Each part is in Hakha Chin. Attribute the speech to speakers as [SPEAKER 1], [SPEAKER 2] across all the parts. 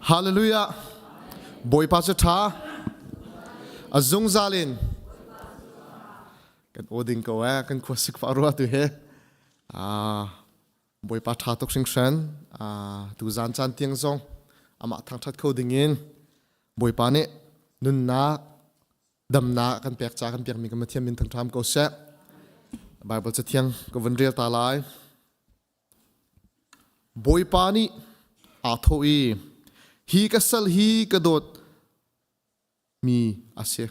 [SPEAKER 1] Hallelujah. Bawipa cu ṭha. A zungzal in kan aw ding ko eh kan khua sik fa rua tu he. Ah Bawipa ṭha tuk hringhran. Ah tu zan caan tiang zong amah thangṭhat kho ding in Bawipa nih nunnak damnak kan pek ca kan pekmi kan Pathian min thangṭham ko seh. Bible cathiang ka vun rel ta lai. Bawipa nih aa thawh i, Hi ka sal hi ka dawt mi a si.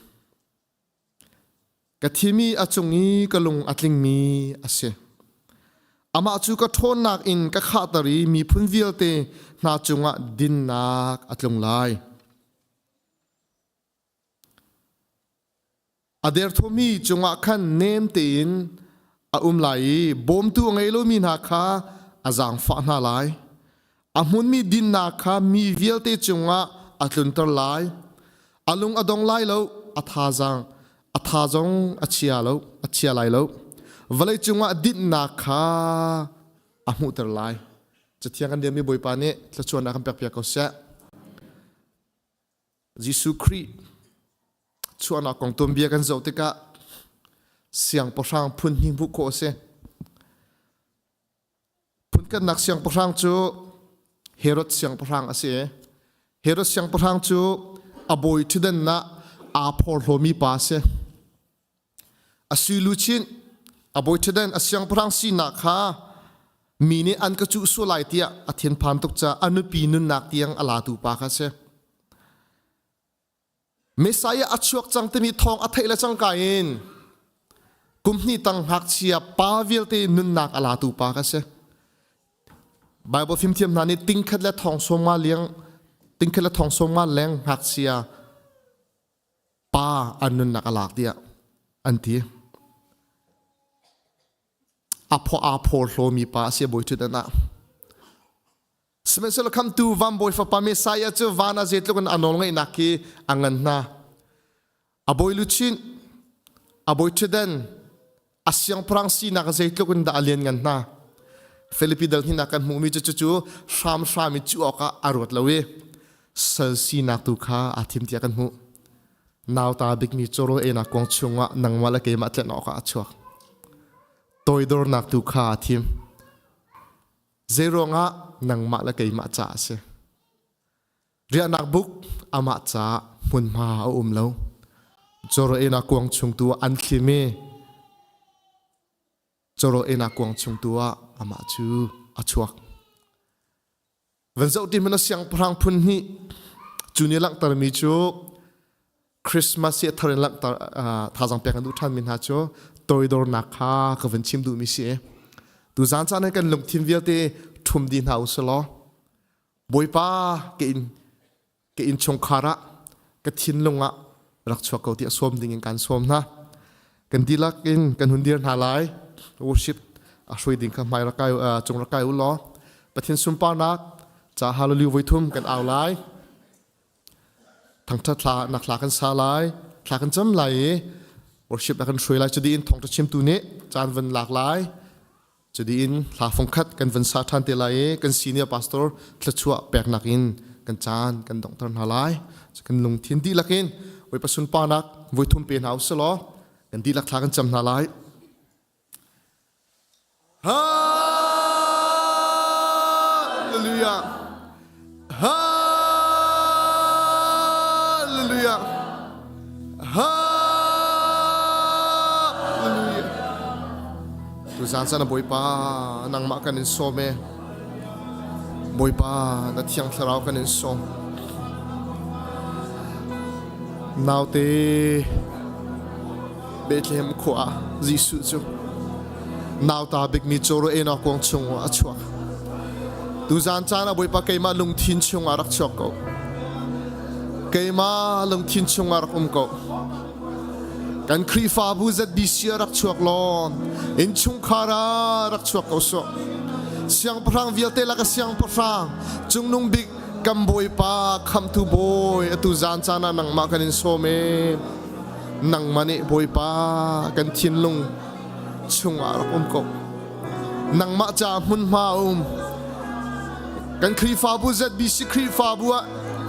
[SPEAKER 1] Ka thimi a cung i ka lung a tlingmi a si. Amah cu ka ṭhawnnak in ka khahter i miphun vialte hna cungah dinnak a tlung lai. A derthawmmi cungah khan nem tein a um lai i bawmtu a ngei lomi hna kha a zaangfah hna lai. A hmunmi dinnak kha mi vialte cungah a tlunter lai. A lung a dong lai lo, a thazaang a tha zong a chia lo, a chia lai lo. Vawlei cungah dinnak kha a hmuhter lai. Cathiang kan liammi Bawipa nih thluachuahnak kan pekpiak ko seh. Jesuh Khrih chuahnak kong tuanbia kan zoh tikah siangpahrang phun hnih hmuh khawh a si. Phunkhatnak siangpahrang cu Herod siangpahrang a si i Herod siangpahrang cu a bawi ṭhutdan ah aa phorhlawmi pa a si. A sui luchin a bawi ṭhutdan a siangpahrang sinak kha mi nih an ka cuh sual lai tiah a thinphan tuk caah a nupi nunnak tiang a latu pa kha a si. Messiah a chuak cang timi thawng a theih le cangka in kum hnih tang ngakchia pa vialte nunnak a latu pa kha si. Bible fimthiam hna nih tingkhat le thong sawmnga liang tingkhat le thong sawmnga leng ngakchia pa an nunnak a lak tiah an ti. A phaw aa phawrhlawmi pa a si a bawi ṭhutdan ah. Sihmanhsehlaw khamtu vanbawi fapa Messiah cu van ah zeitluk in a nawlngeihnak khi a ngan hna. A bawi luchin, a bawi ṭhutdan, a siangpahrang sinak zeitluk in dah a lian ngan hna. Filipi dal hnih kan hmuhmi cu cucu hramhram i cuh awkah a ruat lo i sal sinak tu kha aa thim tiah kan hmuh. Nauta bikmi cawrawl einak kuang chungah nangmah le keimah tlenh awkah a chuak. Toidornak tu kha aa thim. Zeiruangah nangmah le keimah ca a si? Riahnak buk amah caah hmunhma a um lo. Cawrawl einak kuang chung tu ah an thlim i cawrawl einak kuang chung tu ah amah cu a chuak. Van zoh ti hmanh a siangpahrang phun hnih cu nih langhtermi cu Christmas hi a thar in langhter thazaang pek an duh ṭhanmi hna cu toidornak kha ka vun chim duhmi si. Tuzaan caan ah kan lungthin vialte ṭhum dih hna u sih law Bawipa ka inn ka innchungkhar ah ka thinlung ah rak chuak ko tiah sawm ding in kan sawm hna. Kan dihlak in kan hun dir hna lai. Worship a hruai ding kha hmai rak kai cung rak kai u law Pathian sunparnak ca hallelujah voi thum kan au lai. Thangṭhat thla nak thla kan sa lai, thla kan cam lai i worship a kan hruai lai. Cuti in thawngṭha chimtu nih caan van lak lai. Cuti in hla fungkhat kan van sa ṭhan te lai i kan senior pastor thluachuah peknak in kan caan kan donghter hna lai. Kan lungthin dihlak in Bawipa sunparnak voi thum pe hna u sih law kan dihlak thla kan cam hna lai. Hallelujah. Hallelujah. Hallelujah. Tuzaan caan Bawipa nangmah kan in sawm e. Bawipa na thiang thlarau kan in sawm. Naute Bethlehem khua ah Jesuh cu nauta bikmi cawraw enak kuang chung a chuak. Tuzaan caan ah Bawipa keimah lungthin chung ah rak chuak ko. Keimah lungthin chung ah rak um ko. Kan Khrihfabu ZBC ah rak chuak law innchungkhar ah rak chuak ko sawh. Siangpahrang vialte lak a siangpahrang cungnung bik kan Bawipa khamtu Bawi atu zaan caan ah nangmah kan in sawm e. Nangmah nih Bawipa kan thinlung chungah rak um ko. Nangmah caah hmunhma a um. Kan Khrihfabu ZBC Khrihfabu ah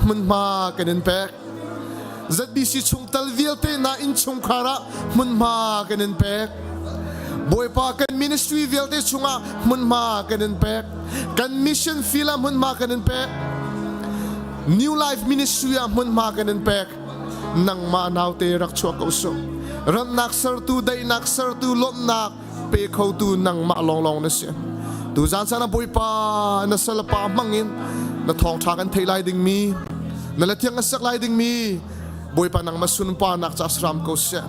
[SPEAKER 1] hmunhma kan in pek. ZBC chungtel vialte na innchungkhar ah hmunhma kan in pek. Bawipa kan ministry vialte chungah hmunhma kan in pek. Kan mission field ah hmunhma kan in pek. New Life Ministry ah hmunhma kan in pek. Nangmah naute rak chuak ko suk. Ramnak sertu, daihnak sertu, lawmhnak pe khotu nangmah lawnglawng na si. Tuzan sana Bawipa na salapa hmangin na thawngṭha kan theih lai dingmi na la thiang a sak lai dingmi Bawipa nangmah sunparnak ca sram ko seh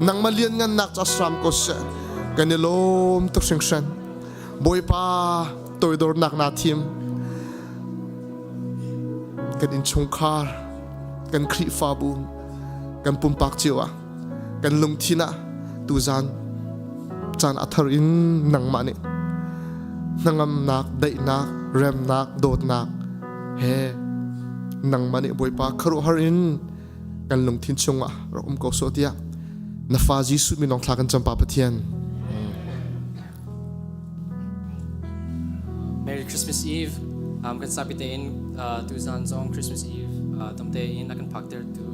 [SPEAKER 1] nangmah lianngannak ca sram ko seh kan i lawm tuk hringhran Bawipa toidornak naa thim kan innchungkhar kan Khrihfabu kan pumpak cio ah kan lungthin ah tuzan caan a thar in nangmah nih hnangamnak daihnak remnak dawtnak he nangmah nih Bawipa khuaruahhar in kan lungthin chungah rak um ko sawh tiah na fa Jesuh min thla kan cam pa Pathian.
[SPEAKER 2] Merry Christmas Eve. Kan sapi tein tuzan zong Christmas Eve tam tein a kan phakter tu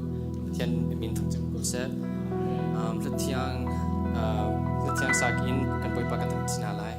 [SPEAKER 2] Pathian min thangṭhat ko seh. Hlathiang hlathiang sak in kan Bawipa kan thangṭhat hna lai.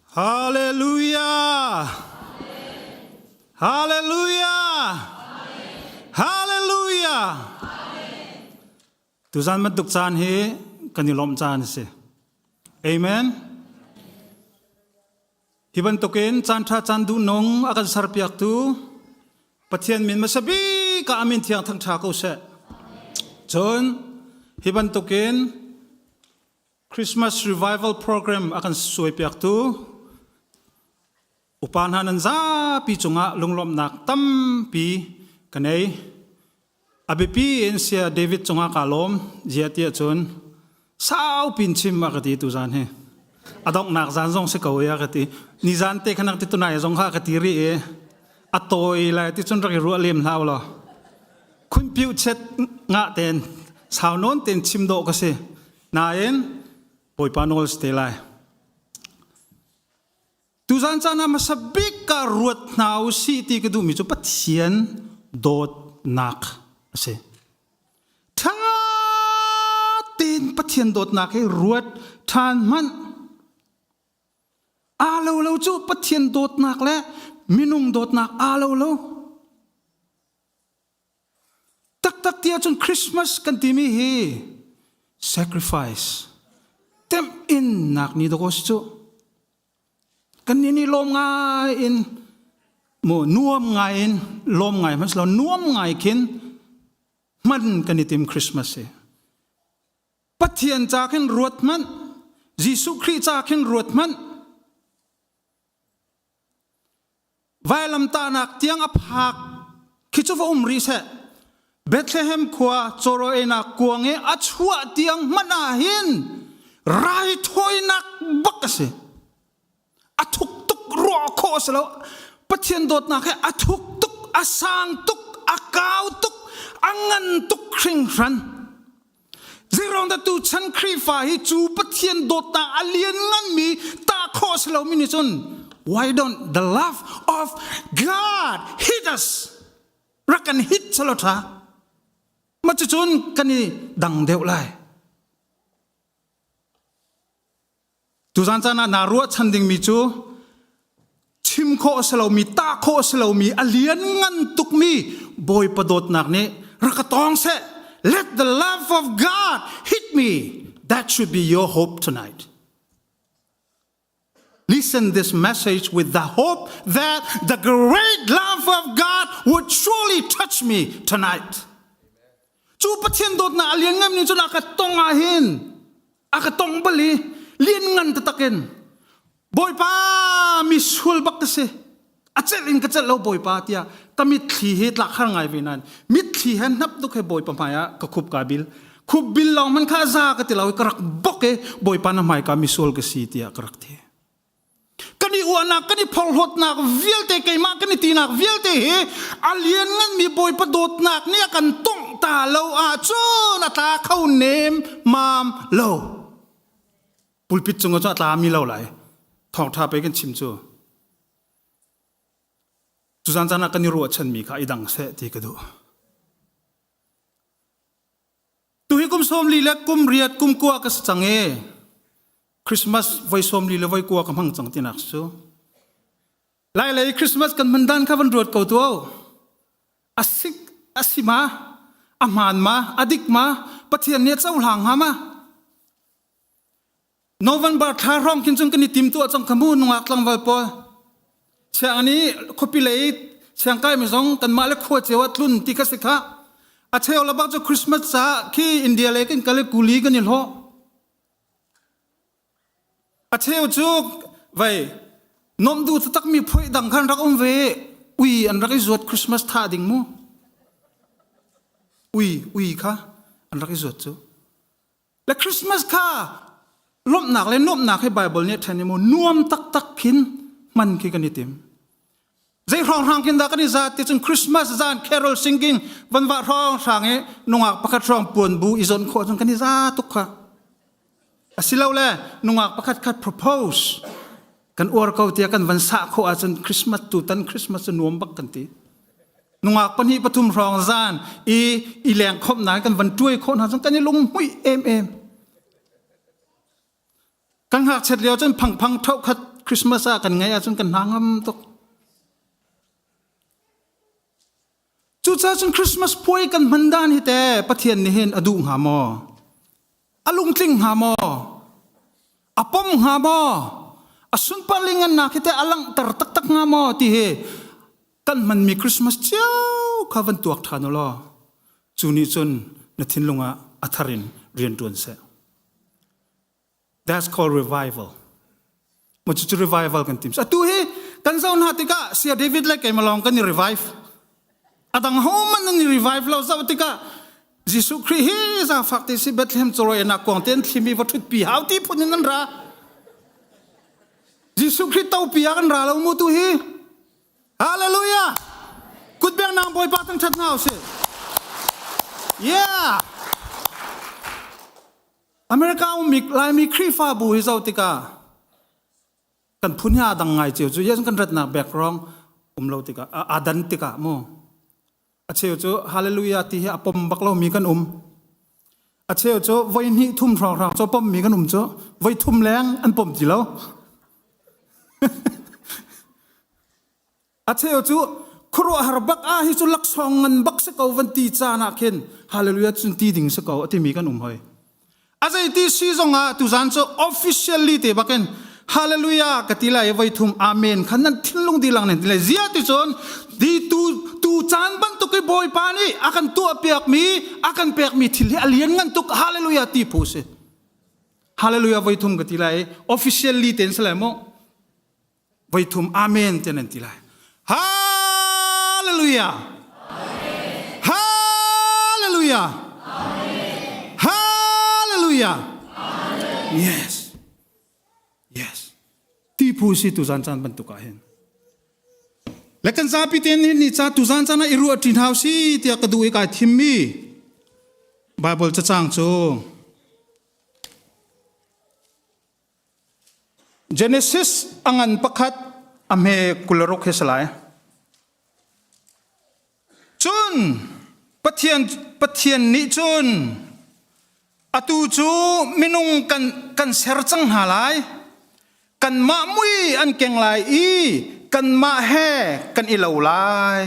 [SPEAKER 3] Hallelujah! Hallelujah! Hallelujah! Tuzan bantuk caan hi kan i lawmh caan a si. Amen. Hi bantukin caan ṭha caan duhnung a kan serpiaktu Pathian min hmasa bik ah a min thiang thangṭha ko seh. Cun hi bantukin Christmas Revival Program a kan suaipiaktu upa hna nan zapi cungah lunglawmhnak tampi ka nei. A biapi in Saya David cungah kaa lawm. Ziah ti ahcun sau pin chim a ka ti tu zan hi. A donghnak zan zong si ko i a ka ti. Ni zan te khan ti tunai zong kha ka ti rih i a tawi lai ti cun rak i ruah lem hlah law. Khunpiu chet ngah ten sau nawn ten chim dawh ka si. Nain Bawipa nawl si te lai. Tuzan caan ah hmasa bik ka ruat hna u sih ti ka duhmi cu Pathian dawtnak a si. Ṭha tein Pathian dawtnak hi ruat ṭhan hmanh. Aa lo lo cu Pathian dawtnak le minung dawtnak aa lo lo. Taktak ti ahcun Christmas kan timi hi sacrifice temh innak ni dawk si cu. Kan nih nih lawm ngai in mu nuam ngai in lawm ngai hmanh lo nuam ngai khin hman kan i tim Christmas hi. Pathian ca khin ruat hmanh Jesuh Khrih ca khin ruat hmanh Vailamtahnak tiang a phak khi cu va um rih seh. Bethlehem khua cawraw-einak kuang i a chuah tiang hmanh ah hin raithawinak bak a si. A thuk tuk ruah khawh a si lo. Pathian dawtnak hi a thuk tuk, a sang tuk, a kau tuk, a ngan tuk hringhran. Zeiruang dah tuchan Khrihfa hi cu Pathian dawtnak a liannganmi tah khawh a si lomi nih cun why don't the love of God hit us? Rak kan hit selaw ṭha. Mah cucun kan i dang deuh lai. Tuzan caan ah naa ruahchan dingmi cu chim khawh a si lomi, tah khawh a si lomi, a lianngan tukmi Bawipa dawtnak nih rak ka tawng seh. Let the love of God hit me. That should be your hope tonight. Listen this message with the hope that the great love of God would surely touch me tonight. Cu Pathian dawtnak a lianngan ning cun a ka tong ah hin a ka tong bal i lianngan taktak in Bawipa mi sual bak ka si a celh in ka celh lo Bawipa tiah ka mitthli hi tlak har ngai ve nain mitthli he hnap tuk he Bawipa hmai ah ka khup ka bil khup bil lawng man kha za ka ti lo ka rak bok i Bawipa na hmai ka misual ka si tiah ka rak ti kan i uahnak kan i phorhlawtnak vialte keimah kan i tinak vialte hi a liannganmi Bawipa dawtnak nih a kan tongh ta lo ahcun a tla kho nem mam lo pulpit cung ah cun a tlami lo lai thawngṭha pei kan chim cu cuzan caan ah kan i ruahchanmi kha i dang seh ti ka duh Tuhi kum 40 le kum riat kum kua ka si cang e. Christmas voi 40 le voi kua ka hmang cang tinak cu. Lai lei Christmas kan hman dan kha van ruat ko tu. Asik asima a hmaan ma a dik ma Pathian nih a cohlang hnga ma November thla hrawng khin cun kan i tim tuah cang kha mu nungak tlangval pawl. Siang ni khuapi lei siangkai mi zong kanmah le khua cio ah tlun ti kha si kha. A cheu le bak cu Christmas ca khi India lei kan kal i kuli kan i hlawh. A cheu cu vei nom du taktak mi phuai dang khan rak um ve ui an rak i zuat Christmas tha ding mu. Ui ui kha an rak i zuat cu. Le Christmas kha lawmhnak le nuamhnak hi Bible nih a ṭhen i mu nuam taktak khin hman khi kan i tim. Zei hrawnghrang khin dah kan i zaat ti cun Christmas zan carol singing van vah hrawnghrang i nungak pakhat hrawng puan bu i zonh khawh cun kan i za tuk kha. Asilole nungak pakhat khat propose kan uar ko tiah kan van sah khawh ahcun Christmas tutan Christmas cu nuam bak kan ti. Nungak pahnih pathum hrawng zan i i leng khawmhnak kan van tuai khawh hna cun kan i lunghmuih em em. Kan ngakchiat lio cun phangphang thokhat Christmas ah kan ngeih ahcun kan hna ngam tuk. Cucaah cun Christmas puai kan hman dan hi te Pathian nih hin a duh hnga maw? A lungtling hnga maw? A pom hnga maw? A sunpar ngannak hi te a langhter taktak hnga maw ti hi kan hmanmi Christmas cio kha van tuak ṭhan u law cu nih cun na thinlung ah a thar in rian ṭuan seh. That's called revival. Mo cu revival kan tim. Atu hi kan zoh hna tikah Sia David le keimah lawng kan i revive. Adang ho man nan i revive lo zoh tikah Jesuh Khrih hi zaangfak te si Bethlehem chawloi nak kuang te an thlimi va ṭhut pi hau ti phun in an ra. Jesuh Khrih topi ah kan ra lo mu tu hi. Hallelujah! Kutbeng nang Bawipa thangṭhat hna usih. Yeah! America ummi Laimi Khrihfabu hi zoh tikah kan phun hi aa dang ngai cio cu yes kan ratnak background um lo tikah aa dan tikah mu a cheu cu hallelujah ti hi a pom bak lomi kan um a cheu cu voi hnih thum hrawnghrang cu pommi kan um cu voi thum leng an pom ti lo A cheu cu khuaruahhar bak ah hi cu laksawng ngan bak si ko van ti caan ah khin hallelujah cun ti ding si ko a timi kan um hoi. A zei ti si zong ah tuzan cu officially te bakin hallelujah ka ti lai voi thum amen khan nan thinlung dilang nan ti lai zia ti cun di tu tu caan bantuk i bawipa nih a kan tuah piak mi a kan pek mi thil hi a lian ngan tuk hallelujah ti phu si hallelujah voi thum ka ti lai officially ten si lai mu voi thum amen te nan ti lai hallelujah hallelujah hallelujah yes yes ti phu si tu zan caan bantuk ah hin le kan zapi ten ni ni ca tu zan caan ah i ruah ṭin hau si tiah ka duh i kai thimmi Bible cacang cu Genesis a ngan pakhat a hme 26 hi si lai. Cun Pathian Pathian nih cun atu cu minung kan kan ser cang hna lai. Kanmah mui an keng lai i kanmah he kan i lo lai.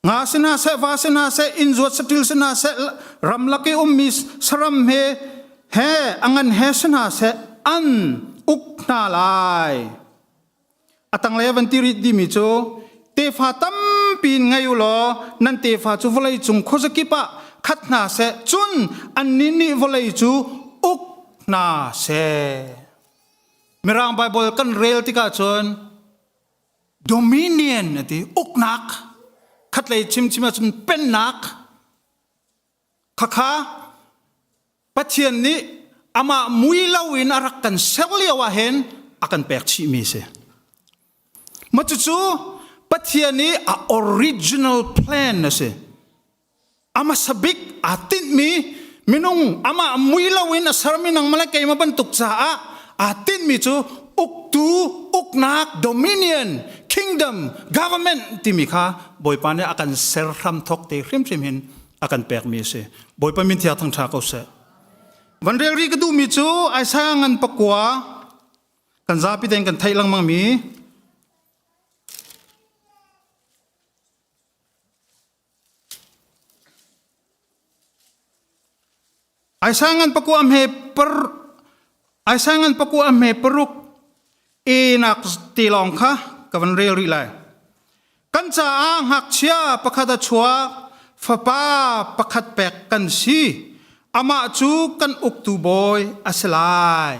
[SPEAKER 3] Nga si hna seh, va si hna seh, inn zuat saṭil si hna seh, ramlak i ummi saram he he a ngan he si hna seh, an uk hna lai. A tanglei a van ti rih timi cu tefa tampi in ngei u law nan tefa cu vawlei cung khuazakip ah khat hna seh, cun annih nih vawlei cu uk hna seh. Mirang Baibal kan rel tikah cun dominion a ti uknak khatlei chimchim ahcun pennak khakha Pathian nih amah mui loin a rak kan ser lio ah hin a kan pek chihmi si ma cucu Pathian i a original plan a si A hmasa bik aa tinhmi minung amah mui loin a sermi nangmah le keimah bantuk caah aa tinhmi cu uktu, uknak, dominion, kingdom, government timi kha Bawipa nih a kan ser hramthawk te hrimhrim hin a kan pekmi a si. Bawipa min thiang thangṭha ko seh. Van rel rih ka duhmi cu Isaiah ngan pakua kan zapi tein kan theih lengmangmi Aisangan pakua hme per Aisangan pakua hme paruk e nak te lawng kha ka van rel rih lai. Kan caah ngakchia pakhat a chuak, fapa pakhat pek kan si. Amah cu kan uktu bawi a si lai.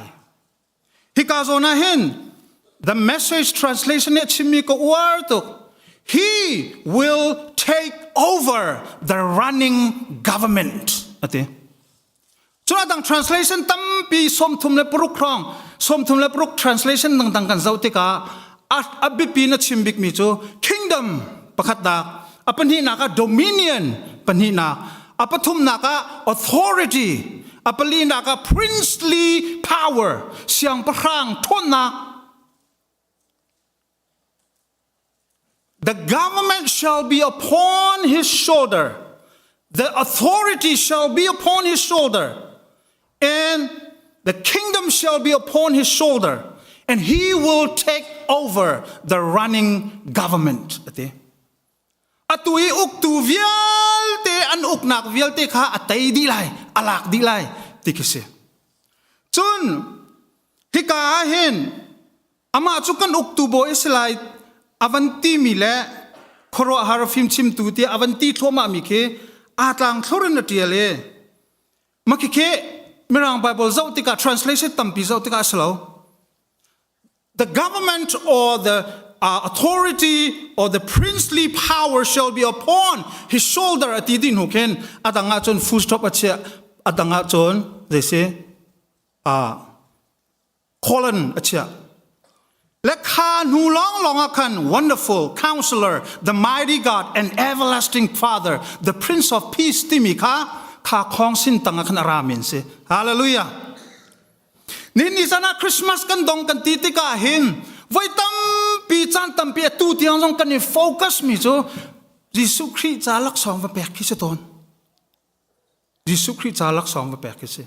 [SPEAKER 3] Hika zawn ah hin the message translation nih a chimmi ka uar tuk. He will take over the running government ati. Cun adang translation tampi 36 hrawng 36 translation dangdang kan zoh tikah a biapi na chim bikmi cu kingdom pakhatnak a pahnihnak ah dominion pahnihnak a pathumnak ah authority a palinak ah princely power siangpahrang ṭhawnnak the government shall be upon his shoulder the authority shall be upon his shoulder and. The kingdom shall be upon his shoulder and he will take over the running government. Ati. Atu i uktu vialte an uknak vialte kha a tei dih lai, a lak dih lai ti khi si. Cun hika ah hin amah cu kan uktu bawi a si lai a van timi le khuaruahhar fimchimtu tiah a van ti thluahmahmi khi aa tlang thlur in a ṭial i mah khikhi Mirang Bible zoh tikah translation tampi zoh tikah a si lo. The government or the authority or the princely power shall be upon his shoulder a ti dih hnu khin a dang ah cun full stop a chiah a dang ah cun zei si colon a chiah le kha hnu lawnglawng ah khan wonderful counselor the mighty god and everlasting father the prince of peace timi kha kha khong sin tang ah khan a ra men si hallelujah Ni ni zan ah Christmas kan dong kan ti tikah hin voi tampi caan tampi atu tiang zong kan i focus mi cu Jesuh Khrih ca laksawng va pek khi si tawn. Jesuh Khrih ca laksawng va pek khi si.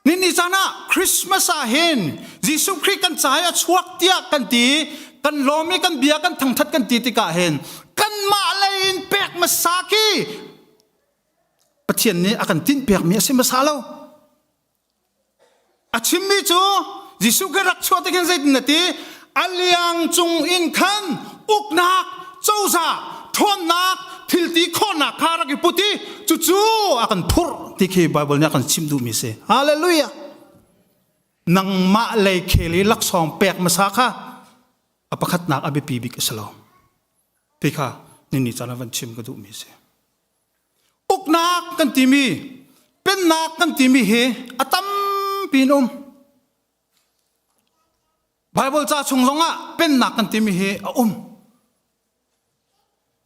[SPEAKER 3] Ni ni caan ah Christmas ah hin Jesuh Khrih kan ca i a chuak tiah kan ti kan lawm i kan bia kan thangthat kan ti tikah hin kanmah lei in pek hmasa khi Pathian nih a kan tinhpiakmi a si hmasa lo. A chimmi cu Jesuh Khrih rak chuah tik hin zeitin na ti? A liang cung in khan uknak, cozah, ṭhawnnak, thilti khawhnak kha rak i put i cucu a kan phurh ti khi Baibal nih a kan chimh duhmi si. Hallelujah! Nangmah lei khel i laksawng pek hmasa kha a pakhatnak a biapi bik a si lo. Ti kha nini caan ah van chim ka duhmi si. Uknak kan timi, pennak kan timi hi a tampi in um. Bible ca chung zongah pennak kan timi hi a um.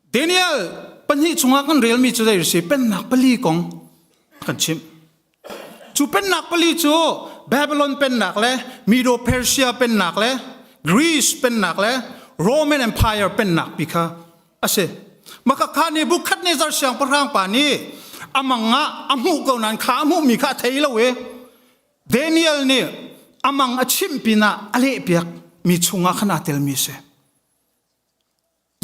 [SPEAKER 3] Daniel pahnih chungah kan relmi cu zei si pennak pali kong kan chimh. Cu pennak pali cu Babylon pennak le Medo-Persia pennak le Greece pennak le Roman Empire pennak pi kha a si. Maka kha Nebuchadnezzar siangpahrang pa nih a mang ah a hmuh ko nain kha a hmuhmi kha a thei lo i Daniel nih a mang a chimh pinah a lehpiak mi chungah khan aa telmi a si.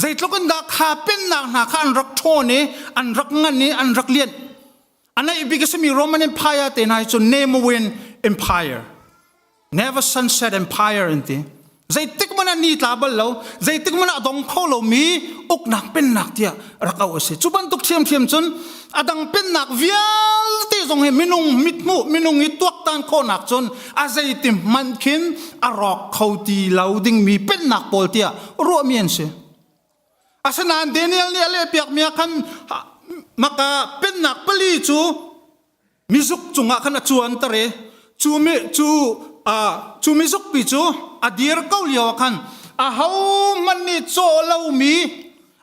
[SPEAKER 3] Zeitluk in dah kha pennak hna kha an rak ṭhawn i an rak ngan i an rak lianh. A naih bik a simi Roman Empire te hna hi cu Nemewin Empire, Never Sunset Empire an ti. Zeitik hmanh ah ni tla bal lo, zeitik hmanh ah a dong kho lomi uknak pennak tiah rak auh a si. Cu bantuk ṭhiamṭhiam cun a dang pennak vialte zong hi minung mithmuh, minung i tuaktan khawhnak cun a zeiti hmanh khin a rawk kho ti lo dingmi pennak pawl tiah ruahmi an si. Asinain Daniel nih a lehpiakmi ah khan maka pennak pali cu mizuk cungah khan a cuanter i cu mi cu cu mizukpi cu a dir ko lio ah khan ahohmanh nih cawh lomi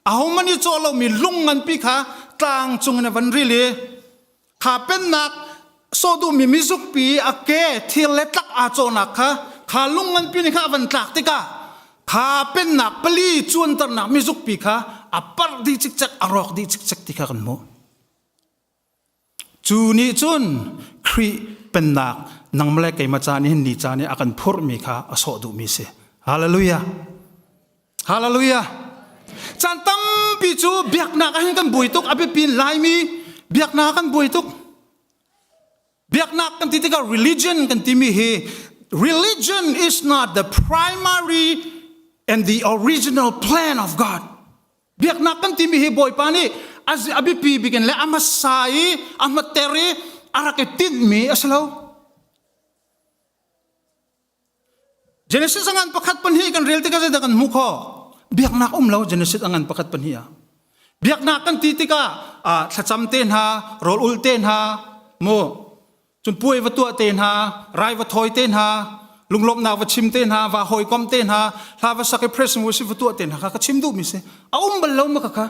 [SPEAKER 3] ahohmanh nih cawh lomi lung nganpi kha tlang cungin a van ril i Kha pennak sawh duhmi mizukpi a ke thir le tlak aa cawhnak kha kha lung nganpi nih kha a van tlak tikah kha pennak pali cuanternak mizukpi kha a parh dih cikcek a rawk dih cikcek ti kha kan hmuh. Cu nih cun Khrih pennak nangmah le keimah ca nih hin ni ca nih a kan phurhmi kha a sawh duhmi si. Hallelujah. Hallelujah. Caan tampi cu biaknak ah hin kan buai tuk, a biapi in Laimi biaknak ah kan buai tuk. Biaknak kan ti tikah religion kan timi hi religion is not the primary and the original plan of God. Biaknak kan timi hi Bawipa nih a biapi bik in le a hmasa i a hmater i a rak i tinhmi a si lo. Genesis a ngan pakhat pahnih kan rel tikah zeidah kan hmuh khawh? Biaknak um lo Genesis a ngan pakhat pahnih ah. Biaknak kan ti tikah thlacam te hna, rawl ul te hna, mu cun puai va tuah te hna, rai va thawi te hna, lunglawmhnak va chim te hna, va hawikom te hna, hla va sak i praise and worship va tuah te hna kha ka chim duhmi si. A um bal lo ma ka kha.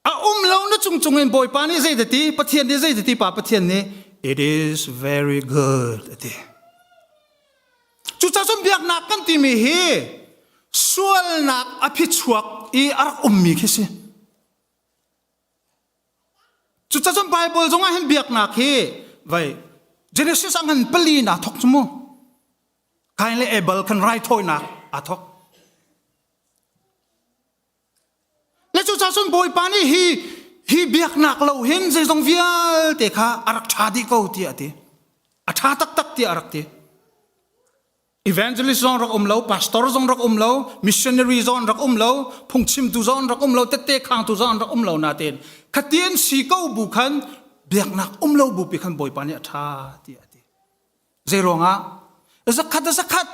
[SPEAKER 3] A um lo na cung cung in Bawipa nih zei ti Pathian nih zei ti Pa Pathian nih it is very good a ti. Cucaah cun biaknak kan timi hi sualnak a phichuak i a rak ummi khi si. Cucaah cun Bible zongah hin biaknak hi vai. Genesis a ngan pali in aa thok cu mu. Kain le Abel khan raithawinak aa thok. Le cucaah cun Bawipa nih hi hi biaknak lo hin zeizong vialte kha a rak ṭha dih ko tiah a ti. A ṭha taktak tiah a rak ti. Evangelist zong rak um lo, pastor zong rak um lo, missionary zong rak um lo, phungchimtu zong rak um lo, tette khangtu zong rak um lo nain khatien si ko bu khan biaknak um lo bu pi khan Bawipa nih a ṭha tiah a ti. Zei ruangah? Zakhat zakhat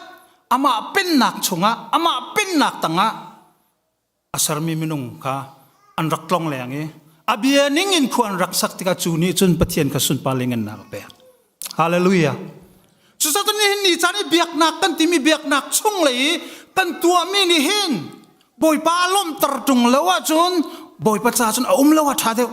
[SPEAKER 3] amah pennak chungah, amah pennak tangah a sermi minung kha an rak tlong leng i a bia ning in khua an rak sak tikah cu nih cun Pathian kha sunpar le ngannak a pek. Hallelujah. Cucaah nihin ni caan i biaknak kan timi biaknak chung lei i kan tuahmi nih hin Bawipa a lawmhter ṭung lo ahcun Bawipa ca cun a um lo a ṭha deuh.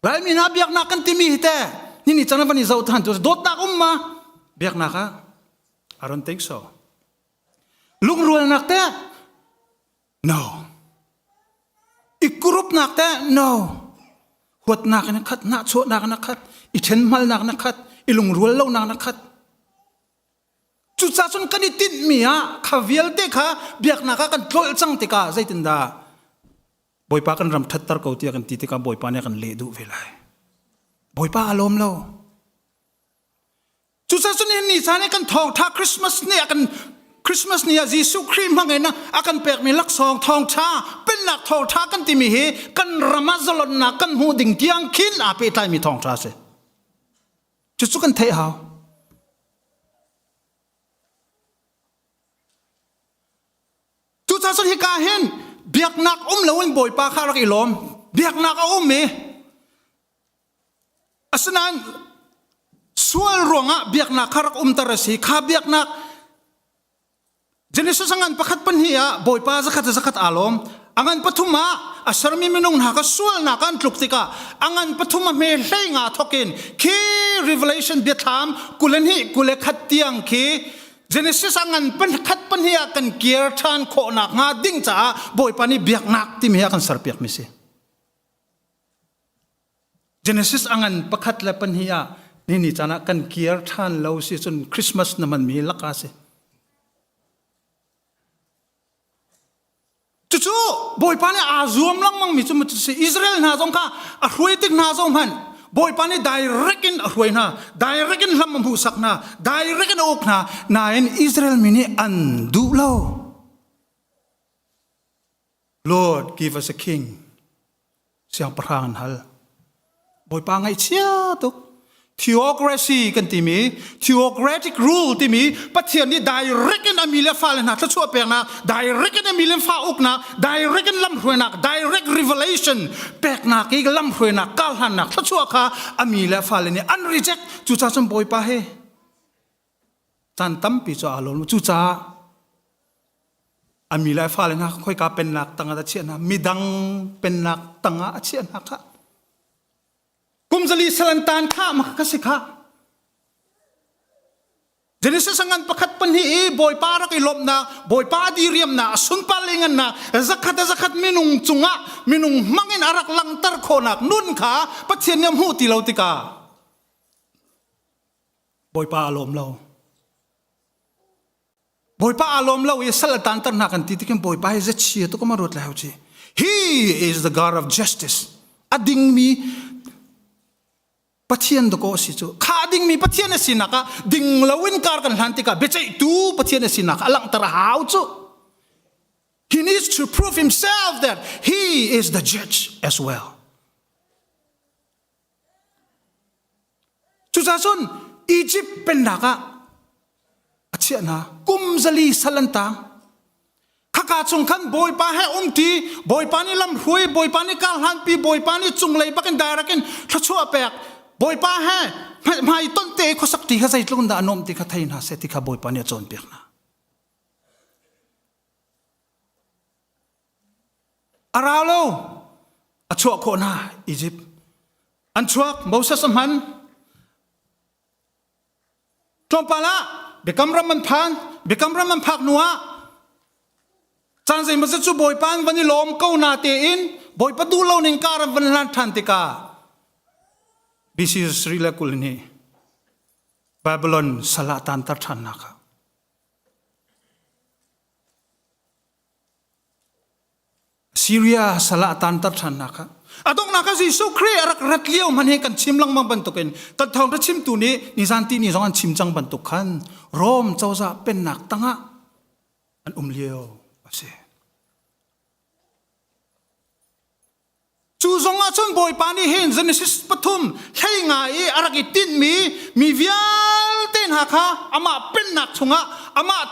[SPEAKER 3] Laimi hna biaknak kan timi hi te ni ni chan van i zoh than tu dawtnak um ma biaknak ah I don't think so. Lungrualnak te no. I kurupnak te no. Huatnak in khat, nahchuahnak in khat, i ṭhenhmalnak in khat, i lungrual lonak in khat. Cucaah cun kan i tinhmi ah kha vialte kha biaknak ah kan tlolh cang tikah zeitindah Bawipa kan ram ṭhatter ko tiah kan ti tikah Bawipa nih a kan leh duh ve lai. Bawipa a lawm lo. Cucaah cun ni caan i kan thawngṭha Christmas ni a kan Christmas ni ah Jesuh Khrih hmangin a kan pekmi laksawng thawngṭha pennak thawngṭha kan timi hi kan ram ah zalonnak kan hmuh ding tiang khin aa pehtlaimi thawngṭha a si. Cucu kan theih hau. Cucaah cun hika hin biaknak um loin Bawipa kha rak i lawm. Biaknak a um i asinain sual ruangah biaknak kha rak umter a si. Kha biaknak Genesis a ngan pakhat pahnih ah Bawipa zakhat zakhat aa lawm. A ngan pathum ah a sermi minung hna kha sualnak an tluk tikah a ngan pathum a hme hlei nga thawkin khi Revelation biathlam 22 21 tiang khi Genesis a ngan khat pahnih ah kan kir ṭhan khawhnak hnga ding caah Bawipa nih biaknak timi a kan serpiakmi si. Genesis a ngan pakhat le pahnih ah ni ni caan ah kan kir ṭhan lo si cun Christmas na hmanmi laka si. Cucu Bawipa nih aa zuam lengmang mi cu si Israel hna zong kha a hruai tik hna zong hmanh Bawipa nih direct in a hruai hna, direct in hlam a hmuhsak hna, direct in a uk hna, nain Israel mi nih an duh lo. Lord, give us a king. Siangpahrang an hal. Bawipa ngaihchia tuk. Theocracy kan timi, theocratic rule timi Pathian nih direct in a mi le fale hna thluachuah peknak, direct in a mi le fa uknak, direct in lamhruainak, direct revelation peknak i lamhruainak, karhlannak thluachuah kha a mi le fale nih an reject. Cucaah cun Bawipa he caan tampi cu aa lawm. Cucaah A mi le a fale hna kha khoika pennak tangah a chiah hna? Midang pennak tangah a chiah hna khah. Kum zali salantan kha ma ka si kha. Genesis ngan pakhat pahnih i Bawipa rak i lawmhnak, Bawipa diriamnak, a sunpar le ngannak, zakhat a zakhat minung cungah minung hmangin a rak langhter khawhnak nun kha Pathian nih a hmuh ti lo tikah Bawipa a lawm lo. Bawipa aa lawm lo i sal a taanter hna kan ti tikin Bawipa hi zachia tuk ma ruat lai hau chi. He is the God of justice. A dingmi Pathian dakaw a si cu. Kha a dingmi Pathian a sinak ah ding loin kar kan hlan tikah biaceihtu Pathian a sinak a langhter a hau cu. He needs to prove himself that he is the judge as well. Cucaah cun Egypt pennak ah a chiah hna. Kum zali sal an tang. Khaka chung khan Bawipa he umti, Bawipa nih lamhruai, Bawipa nih karhlanpi, Bawipa nih cunglei bakin direct in thluachuah pek, Bawipa he hmai ton te khuasak ti kha zeitluk in dah a nuamh ti kha thei hna seh ti kha Bawipa nih a cawnpiak hna. A ra lo. A chuah khawh hna Egypt. An chuak Moses a hman. Tlawmpal ah Biakam ram an phan. Biakam ram an phak hnu ah caan zeimawzat cu Bawipa an van i lawm ko na tein. Bawipa duh lo ning kar an van hlan ṭhan tikah BC sarih le 20 nih Babylon sal ah taanter ṭhannak ah Syria sal ah taanter ṭhannak ah a donghnak ah Jesuh Khrih a rak rat lio hmanh hi kan chim lengmang bantukin kan thawngṭha chimtu nih nizan ti ni zong an chim cang bantuk khan Rom cozah pennak tangah an um lio a si. Cu zong ah cun Bawipa nih hin Genesis pathum hlei nga i a rak i tinhmi mi vialte hna kha amah pennak chungah amah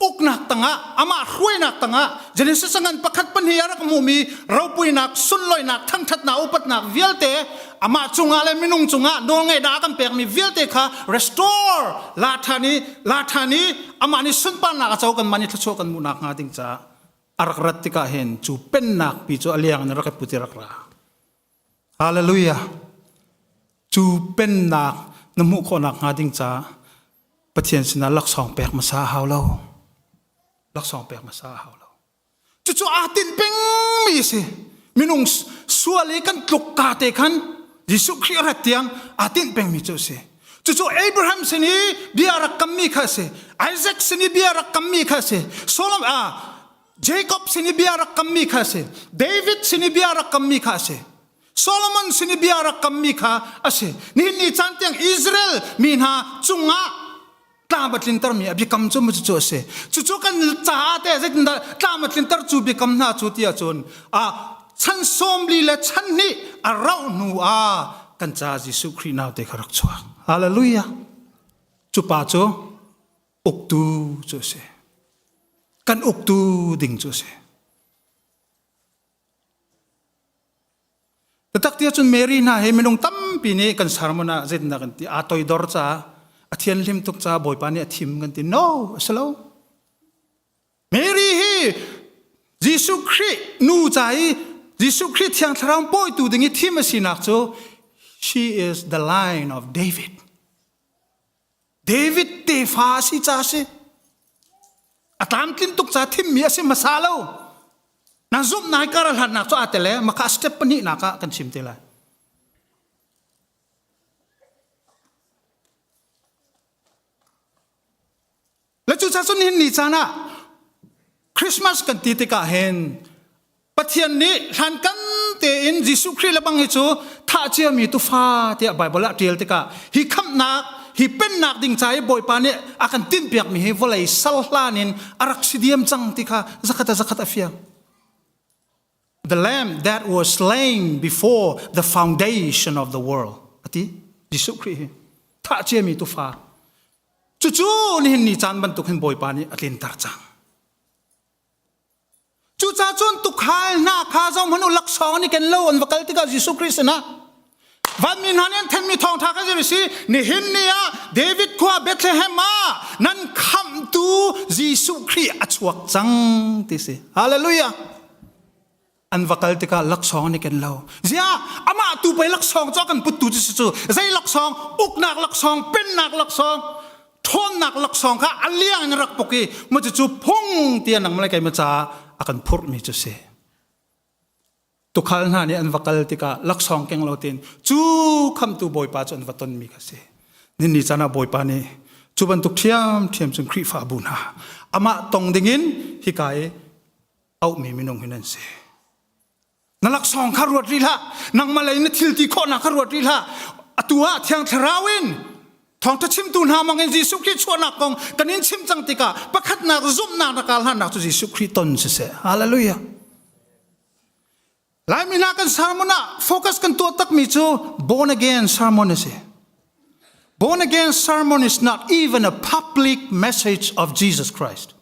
[SPEAKER 3] uknak tangah amah hruainak tangah Genesis ngan pakhat pahnih a rak hmuhmi ropuinak sunlawinak thangṭhatnak upatnak vialte amah cungah le minung cungah nawlngeihnak a kan pekmi vialte kha restore la ṭhan i la ṭhan i amah nih sunparnak a co kanmah nih thluachuah kan hmuhnak hnga ding caah a rak rat tikah hin cu pennak pi cu a liang in rak i put i rak ra. Hallelujah. Cu pennak na hmuh khawhnak hnga ding caah Pathian sinah laksawng pek hmasa a hau lo. Laksawng pek hmasa a hau lo. Cucu aa tinh pengmi a si. Minung sual i kan tluk ka te khan Jesuh Khrih a rat tiang aa tinh pengmi cu a si. Cucu Abraham sin i bia rak kammi kha a si. Isaac sin i bia rak kammi kha a si. Solomon ah Jacob sin i bia rak kammi kha a si. David sin i bia rak kammi kha a si. Solomon sin i bia rak kammi kha a si. Nihin ni caan tiang Israel mi hna cungah tlam a tlintermi a biakam cu cucu a si. Cucu kan caah te zeitindah tlam a tlinter cu biakam hna cu ti ahcun a chan sawmli le chan hnih a rauh hnu ah kan ca Jesuh Khrih naute kha rak chuak. Hallelujah. Cu pa cu uktu cu a si. Kan uktu ding cu a si. Taktak ti ahcun Mary hna hi minung tampi nih kan sermon ah zeitindah kan ti aa toidor caah a thianhlim tuk caah Bawipa nih a thim kan ti. No, a si lo. Mary hi Jesuh Khrih nu ca i Jesuh Khrih Thiang Thlarau pawitu ding i thim a sinak cu she is the line of David. David tefa a si ca a si. A tlamtlin tuk ca thimmi a si hmasa lo. Na zumh nai kar a hlannak cu aa tel e maka step pahnihnak ah kan chim te lai. Le cucaah cun nihin ni caan ah Christmas kan ti tikah hin Pathian nih hlankan tein Jesuh Khrih le bang hi cu thah ciami tufa tiah Baibal ah ṭial tikah hi khamhnak hi pennak ding ca i Bawipa nih a kan tinhpiakmi hi vawlei sal hlan in a rak si diam cang ti kha zakhat a zakhat a fiang. The lamb that was slain before the foundation of the world ati Jesuh Khrih hi thah ciami tufa Cucu nihin ni caan bantuk hin Bawipa nih a tlinter cang. Cucaah cun tukhal hna kha zohhmanh u laksawng an i ken lo an va kal tikah Jesuh Khrih sinah vanmi hna nih an thenmi thawngṭha kha zei si nihin ni ah David khua Bethlehem ah nan khamhtu Jesuh Khrih a chuak cang ti si. Hallelujah. An va kal tikah laksawng an i ken lo. Ziah amah tu pei laksawng cu a kan puttu cu si cu zei laksawng uknak laksawng pennak laksawng ṭhawnnak laksawng kha a liang in rak puk i mu cucu phung tiah nangmah le keimah caah a kan phurhmi cu si. Tukhal hna nih an va kal tikah laksawng keng lo tein cu khamtu Bawipa cu an va tonmi kha si. Ninni caan ah Bawipa nih cu bantuk ṭhiamṭhiam cun Khrihfabu hna amah tong dingin hika i auhmi minung hi nan si. Na laksawng kha ruat rih hlah. Nangmah lei na thil ti khawhnak kha ruat rih hlah. Atu ah Thiang Thlarau in thawngṭha chimtu hna mangin Jesuh Khrih chuahnak kong kan in chim cang tikah pakhatnak zumhnak na kal hlannak cu Jesuh Khrih ton siseh. Hallelujah. Laimi hna kan sermon ah focus kan tuah takmi cu born again sermon a si. Born again sermon is not even a public message of Jesus Christ.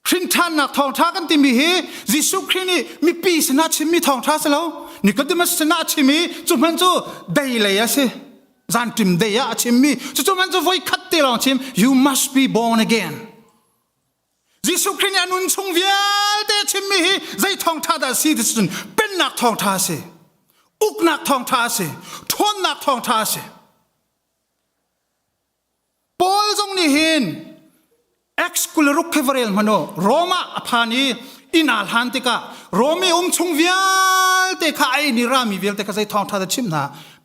[SPEAKER 3] Hrinṭhannak thawngṭha kan timi hi Jesuh Khrih nih mipi sinah chimmi thawngṭha si lo. Nicodemus sinah a chim i cu hman cu dei lei a si. Zanṭim dei ah a chimmi. Cucu hman cu voi khat te lawng chim. You must be born again. Jesuh Khrih nih a nun chung vialte chimmi hi zei thawngṭha dah a si ti cun pennak thawngṭha a si. Uknak thawngṭha a si. Ṭhawnnak thawngṭha a si. Paul zong nih hin Acts 26 khi va rel hmanh u. Rome ah a phan i Inn aa hlan tikah Rom i um chung vialte kha a inn i rami vialte kha zei thawngṭha dah chimh hna?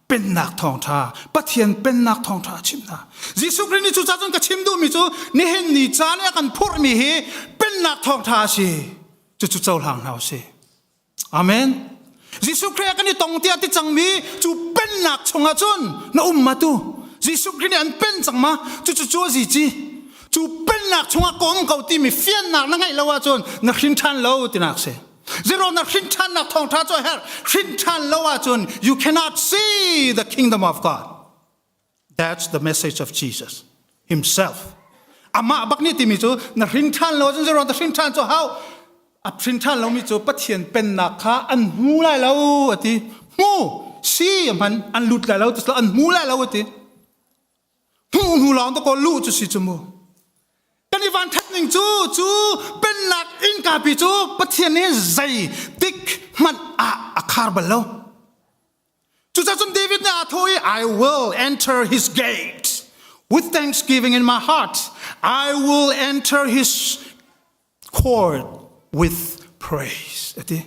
[SPEAKER 3] Pennak thawngṭha, Pathian pennak thawngṭha a chimh hna. Jesuh Khrih nih cucaah cun ka chim duhmi cu nihin ni caan i a kan phurhmi hi pennak thawngṭha a si. Cucu cohlang hna u sih. Amen. Jesuh Khrih kan i tong tiah ti cangmi cu pennak chungah cun na um ma tu. Jesuh Khrih nih an pen cang ma cucu cu a zi ci. Cu pennak chungah ka um ko timi fiannak na ngeih lo ahcun na hrin ṭhan lo tinak si. Zero na hrin ṭhannak thawngṭha cu a herh. Hrin ṭhan lo ahcun you cannot see the kingdom of God. That's the message of Jesus himself. Amah bak nih timi cu na hrin ṭhan lo ahcun zeruang na hrin ṭhan cu hau a hrin ṭhan lomi cu Pathian pennak kha an hmu lai lo a ti. Hmu si a hman an lut lai lo ti an hmu lai lo a ti. Hmu hnu lawng to ko luh cu si cu mu. Kan i van ṭhat ning cu cu pennak innka pi cu Pathian nih zei tik hmanh ah a khar bal lo. Cucaah cun David nih aa thawh i I will enter his gate with thanksgiving in my heart. I will enter his court with praise. Ati.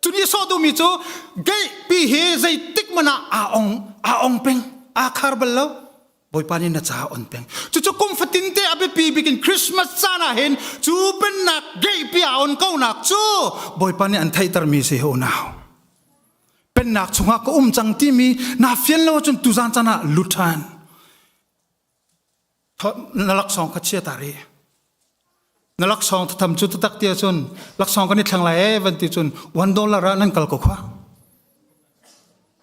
[SPEAKER 3] Cun i sawh duhmi cu gate pi hi zeitik hmanh ah aa ong aa ong peng aa khar bal lo. Bawipa nih na caah on peng. Cucu kum fatin te a biapi bik in Christmas caan ah hin cu pennak gate pi aa on ko nak cu Bawipa nih an theihtermi si ho nau. Pennak chungah ka um cang timi naa fian lo ahcun tuzan caan ah lut ṭhan. Na laksawng kha chia ta rih. Na laksawng thatham cu tatak ti ahcun laksawng kan i thleng lai ee van ti cun $1 ah nan kal ko khua.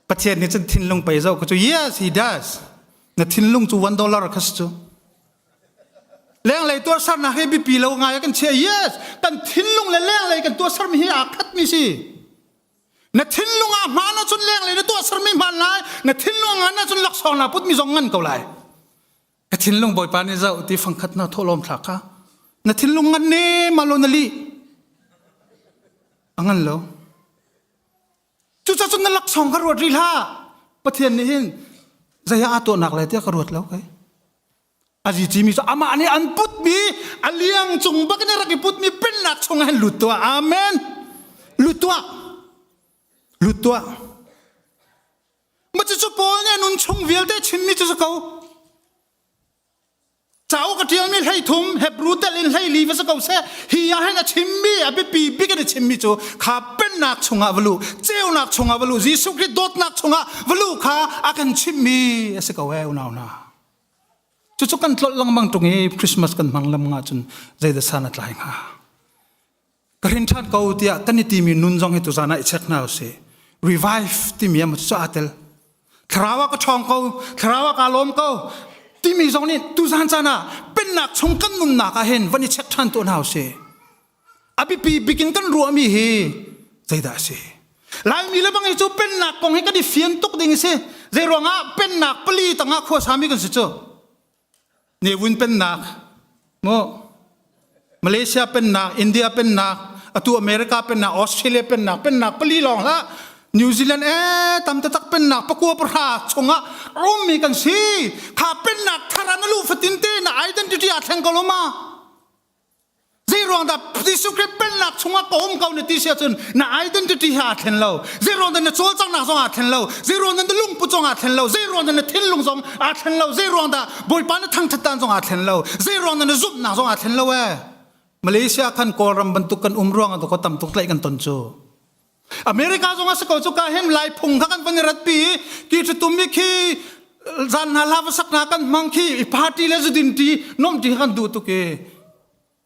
[SPEAKER 3] Pathian nih cun thinlung pei zoh ka cu yes he does. Na thinlung cu $1 kha si cu. Lenglei tuahsernak hi biapi lo ngai ah kan chia yes kan thinlung le lenglei kan tuahsermi hi aa khatmi si. Na thinlung ah hmaan ahcun lenglei na tuahsermi hmaan lai, na thinlung ngan ahcun laksawng naa putmi zong ngan ko lai. Ka thinlung Bawipa nih zoh ti fangkhat na thawhlawm thlak kha. Na thinlung ngan ne ma lo na lih. A ngan lo. Cucaah cun na laksawng kha ruat rih hlah. Pathian nih hin zei ah aa tuahnak lai tiah ka ruat lo kai. A cimi cu amah nih an putmi a liang cung bak in rak i putmi pennak chungah hin lut tuah. Amen. Lut tuah. Lut tuah. Ma cucu Paul nih a nun chung vialte chimmi cu si ko. Cauk a ṭialmi 13 Hebrew telh in 14 va si ko seh. Hi ah hin a chimmi a biapi bik in a chimmi cu kha pennak chungah va luh, ceunak chungah va luh, Jesuh Khrih dawtnak chungah va luh kha a kan chimmi a si ko ee unau hna. Cucu kan tlolh lengmang ṭung i Christmas kan hmang lengmang ahcun zeidah san a tlai hnga? Ka hrin ṭhan ko tiah kan i timi nun zong hi tuzan ah i check hna usih. Revive timi ah cucu aa tel. Thlarau ah ka ṭhawng ko, thlarau ah kaa lawm ko timi zong nih tuzan caan ah pennak chung kan nunnak ah hin van i check ṭhan tuah hna usih. A biapi bik in kan ruahmi hi zeidah a si? Laimi le bang hi cu pennak kong hi kan i fian tuk ding a si. Zei ruangah pennak pali tangah khuasami kan si cu. Ne Win pennak, mu Malaysia pennak, India pennak, atu America pennak, Australia pennak, pennak pali lawng hlah. New Zealand eh tam taktak pennak pakua pahra chungah ummi kan si. Kha pennak thar ah na luh fatin te na identity aa thleng ko lo ma? Zei ruang dah Jesuh Khrih pennak chungah ka um ko na ti si ahcun na identity he aa thlen lo. Zei ruang dah na cawlcanghnak zong aa thlen lo. Zei ruang dah na lungput zong aa thlen lo. Zei ruang dah na thinlung zong aa thlen lo. Zei ruang dah Bawipa na thangthat dan zong aa thlen lo. Zei ruang dah na zumhnak zong aa thlen lo ee. Malaysia khan Kawlram bantuk kan um ruang ah ko tam tuk tlaih kan ton cu. America zong a si ko cu ka hin lai phung kha kan van i ratpi i ki ṭhitum mi khi zan hna hla va sak hna kan hmang khi i party le zudin ti nom ti kan duh tuk i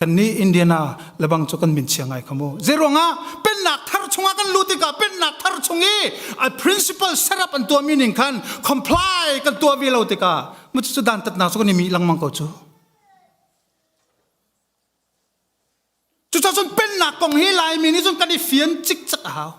[SPEAKER 3] kan nih Indiana lebang cu kan min chia ngai kha mu zeiruangah pennak thar chungah kan lut tikah pennak thar chung i a principle setup an tuah mi ning khan comply kan tuah ve lo tikah mu cu dan tatnak cu kan i mi lengmang ko cu Cucaah cun pennak kong hi Laimi nih cun kan i fian cikcek a hau.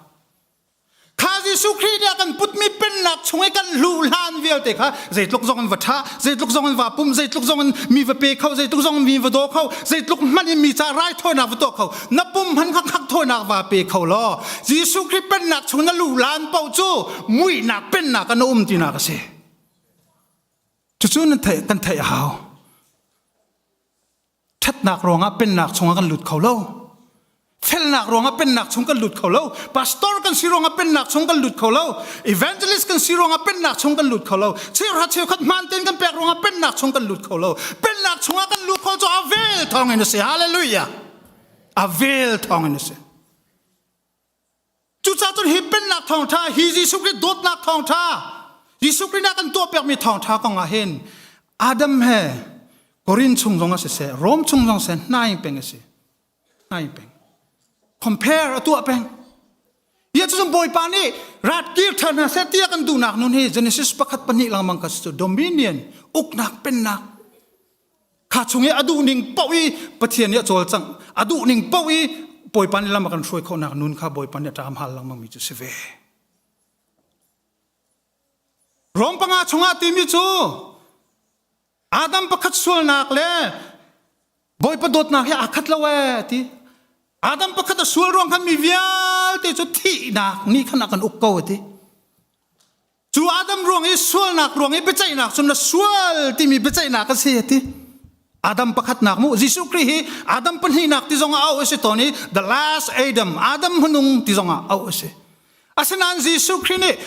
[SPEAKER 3] Kha Jesuh Khrih nih a kan putmi pennak chung i kan luh hlan vialte kha zeitluk zong in va ṭha, zeitluk zong in va pum, zeitluk zong in mi va pe kho, zeitluk zong in mi va daw kho, zeitluk hmanh in mi ca raithawinak va tuah kho, na pum hmanh kha khak thawinak va pe kho law Jesuh Khrih pennak chung na luh hlan paoh cu muihnak pennak ah na um tinak a si. Cucu nan theih, kan theih a hau. Ṭhatnak ruangah pennak chungah kan lut kho lo. Felnak ruangah pennak chung kan lut kho lo. Pastor kan si ruangah pennak chung kan lut kho lo. Evangelist kan si ruangah pennak chung kan lut kho lo. Cheuhra cheukhat hmaan tein kan pek ruangah pennak chung kan lut kho lo. Pennak chungah kan lut kho cu a vel thawng in a si. Hallelujah. A vel thawng in a si. Cucaah cun hi pennak thawngṭha, hi Jesuh Khrih dawtnak thawngṭha, Jesuh Khrih nih a kan tuahpiakmi thawngṭha kong ah hin Adam he Korin chung zong ah siseh, Rom chung zong siseh, hnaing peng a si. Hnaing peng. Compare a tuah peng. Bia cu Bawipa nih rat kir ṭhan hna seh tiah kan duhnak nun hi Genesis pakhat pahnih lengmang kha cu dominion uknak pennak kha chung i a duh ning paoh i Pathian nih a cawlcangh a duh ning paoh i Bawipa nih lam a kan hruai khawhnak nun kha Bawipa nih a ṭam hal lengmang mi cu si ve. Rom panga chungah timi cu Adam pakhat sualnak le Bawipa dawtnak hi aa khat lo ee ti. Adam pakhat a sual ruang khan mi vialte cu thihnak nih khan a kan uk ko ti. Cu Adam ruang i sualnak ruang i biaceihnak cu na sual timi biaceihnak a si ti. Adam pakhatnak mu Jesuh Khrih hi Adam pahnihnak ti zongah auh a si tawn i the last Adam Adam hmanung ti zongah auh a si. Asinain Jesuh Khrih nih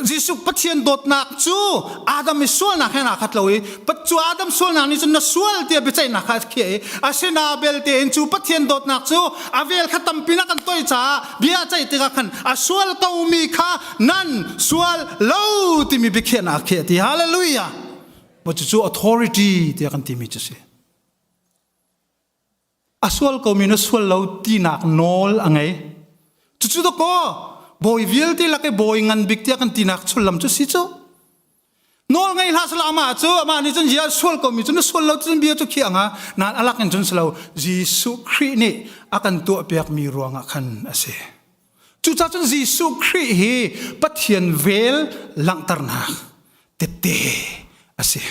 [SPEAKER 3] Jesuh Pathian dawtnak cu Adam i sualnak he aa khat lo i cu Adam sualnak nih cun na sual tiah biaceihnak kha a khiah i asina belte in cu Pathian dawtnak cu a vel kha tampi na kan toi caah bia a ceih tikah khan a sual komi kha nan sual lo timi biakhiahnak khi a ti hallelujah maw cucu authority tiah kan timi cu si a sual komi na sual lo tinak nawl a ngei cucu to ko bawi vialte lak i bawi ngan bik tiah kan tinak sullam cu si cu nawl ngei hlah sala amah cu amah nih cun zia sual komi cu na sual lo cun bia cu khi anga nan alak in cun silo Jesuh Khrih nih a kan tuahpiak mi ruangah khan a si Cucaah cun Jesuh Khrih hi Pathian vel langhternak tette a si.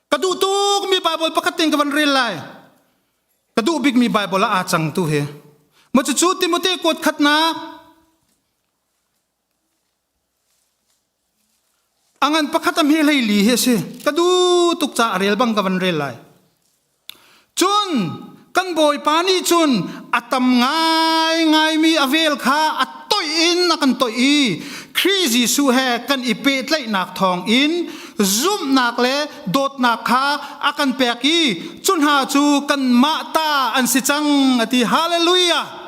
[SPEAKER 3] Ka duh tukmi Bible pakhat tein ka van rel lai. Ka duh bikmi Bible ah aa cang tu hi. Maw cucu Timote kuat khatnak a ngan pakhat a hme hlei li hi a si ka duh tuk caah a rel bang ka van rel lai cun kan bawipa nih cun a tam ngai ngaimi a vel kha a toih in a kan toih i Khrih Jesuh he kan i pehtlaihnak thawng in zumhnak le dawtnak kha a kan pek i cu hna cu kanmah ta an si cang a ti hallelujah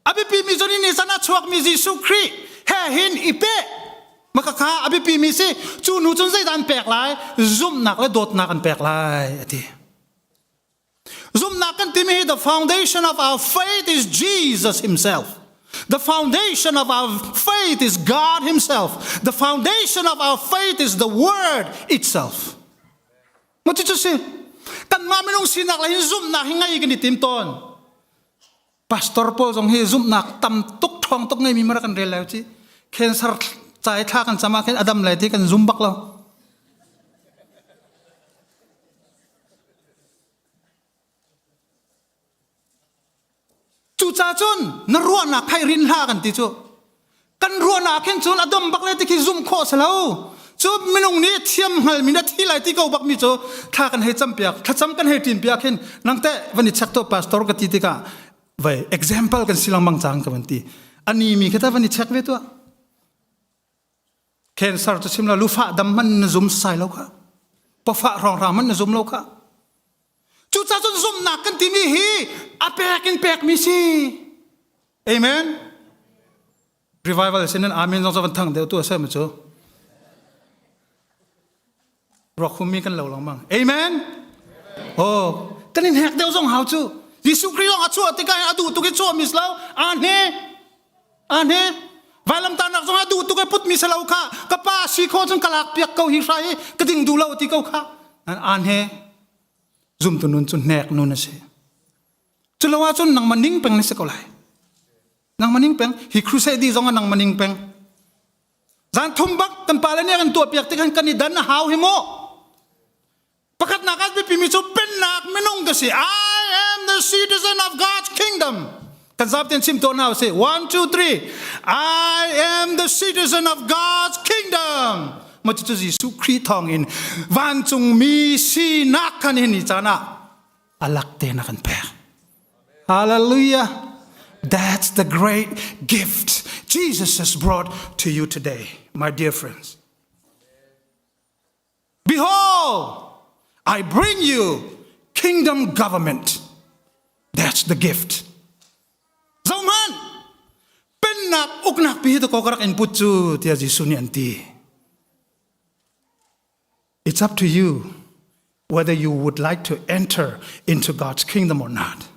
[SPEAKER 3] A biapimi cu ni san a chuakmi Jesuh Khrih he hin i peh. Maka kha a biapimi si cu nu cun zeidah an pek lai? Zumhnak le dawtnak an pek lai a ti. Zumhnak kan timi hi the foundation of our faith is Jesus himself. The foundation of our faith is God himself. The foundation of our faith is the word itself. Ma cu cu si. Kanmah minung sinak le hin zumhnak hi ngei kan i tim tawn. Pastor pawl zong hi zumhnak tam tuk ṭhawng tuk ngeimi mara kan rel lai ci. Cancer ca i thla kan cam ah khin a dam lai ti kan zum bak lo. Cucaah cun na ruahnak khai rin hlah kan ti cu. Kan ruahnak khin cun a dam bak le ti khi zumh khawh si lo. Cu minung nih thiam hngalmi na thi lai ti ko bak mi cu thla kan hei cam piak thlacam kan hei ṭin piak hin nang teh van i check to pastor ka ti tikah vai example kan si lengmang cang ka van ti ani mi kha ta van i check ve tuah cancer cu chim la lufah dam man na zum sai lo kha pawfah hrawng man na zum lo kha cucaah cun zumhnak kan timi hi a pek in pek mi si amen Revival sin in amen zong van thang deuh tu a si cu. Ruak humi kan lo lengmang. Amen. Oh, kan in hek deuh zong hau cu. Jesuh Khrih zong a chuah tikah a duh tuk i chuah mi lo. A hne. A hne. Vailamtahnak zong a duh tuk i put mi lo kha. Ka pa si kho cun ka lak piak ko hi hrai hi ka ding duh lo ti ko kha. A hne. Zumtu nun cu hnek nun a si. Culo ahcun nangmah ning peng na si ko lai. Nangmah ning peng. Hi crusade dih zong ah nangmah ning peng. Zan thum bak kan pale nih kan tuah piak tik kan i dan a hau hi mu. Pakhatnak ah biapi mi cu pennak minung ka si. I am the citizen of God's kingdom. Kan zapten chim tawn hna usih. One, two, three. I am the citizen of God's kingdom. Ma cucu Jesuh Khrih thawngin vancungmi sinak khan hin ni caan ah alak te na kan pek. Hallelujah. That's the great gift Jesus has brought to you today, my dear friends. Behold, I bring you kingdom government. That's the gift. Zohman, pennak uknak pi hi ko ka rak in put cu tiah Jesuh nih an ti. It's up to you whether you would like to enter into God's kingdom or not.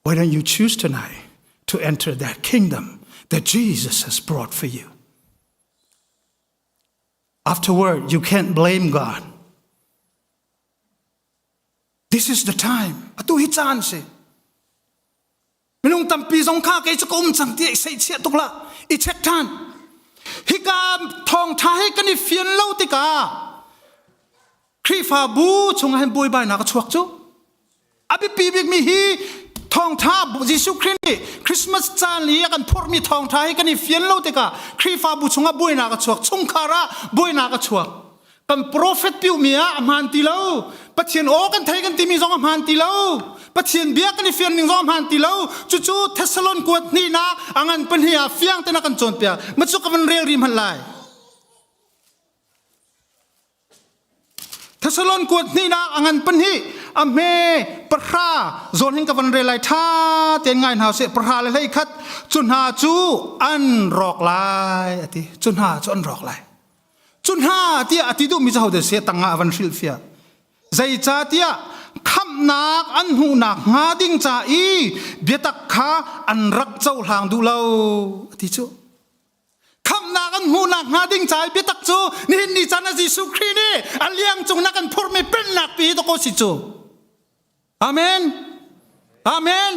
[SPEAKER 3] Why don't you choose tonight to enter that kingdom that Jesus has brought for you? Afterward, you can't blame God. This is the time. Atu hi caan si. Minung tampi zong kha kei cu ka um cang ti i seihchiah tuk la i check than. Hika thawngtha hi kan i fian lo tikah Khrihfabu chungah hin buaibainak a chuak cu. A biapi bikmi hi thawngtha Jesuh Khrih nih Christmas caan i a kan phorhmi thawngtha hi kan i fian lo tikah Khrihfabu chungah buainak a chuak, chungkhar ah buainak a chuak. Kan prophet piumi ah a hmaan ti lo. Pathian aw kan thei kan timi zong a hmaan ti lo. Pathian bia kan i fian ning zong a hmaan ti lo. Cucu Thessalon kuat hnihnak a ngan pahnih ah fiang tein a kan cawnpiak. Macu ka van rel rih hmanh lai. Thessalon kuat hnihnak a ngan pahnih a hme pahra zawn hin ka van rel lai ṭha tein ngai hna usih pahra le hlei khat cu hna cu an rawk lai a ti cu hna cu an rawk lai cu hna tiah a ti duhmi cu hode se tangah a van hrilhfiah zeicahtiah khamhnak an hmuhnak hnga ding ca i biatak kha an rak cohlang duh lo a ti cu Khamhnak an hmuhnak hnga ding ca i biatak cu nihin ni caan ah Jesuh Khrih nih a liang cung na kan phurhmi pennak pi hi dawkaw si cu. Amen. Amen.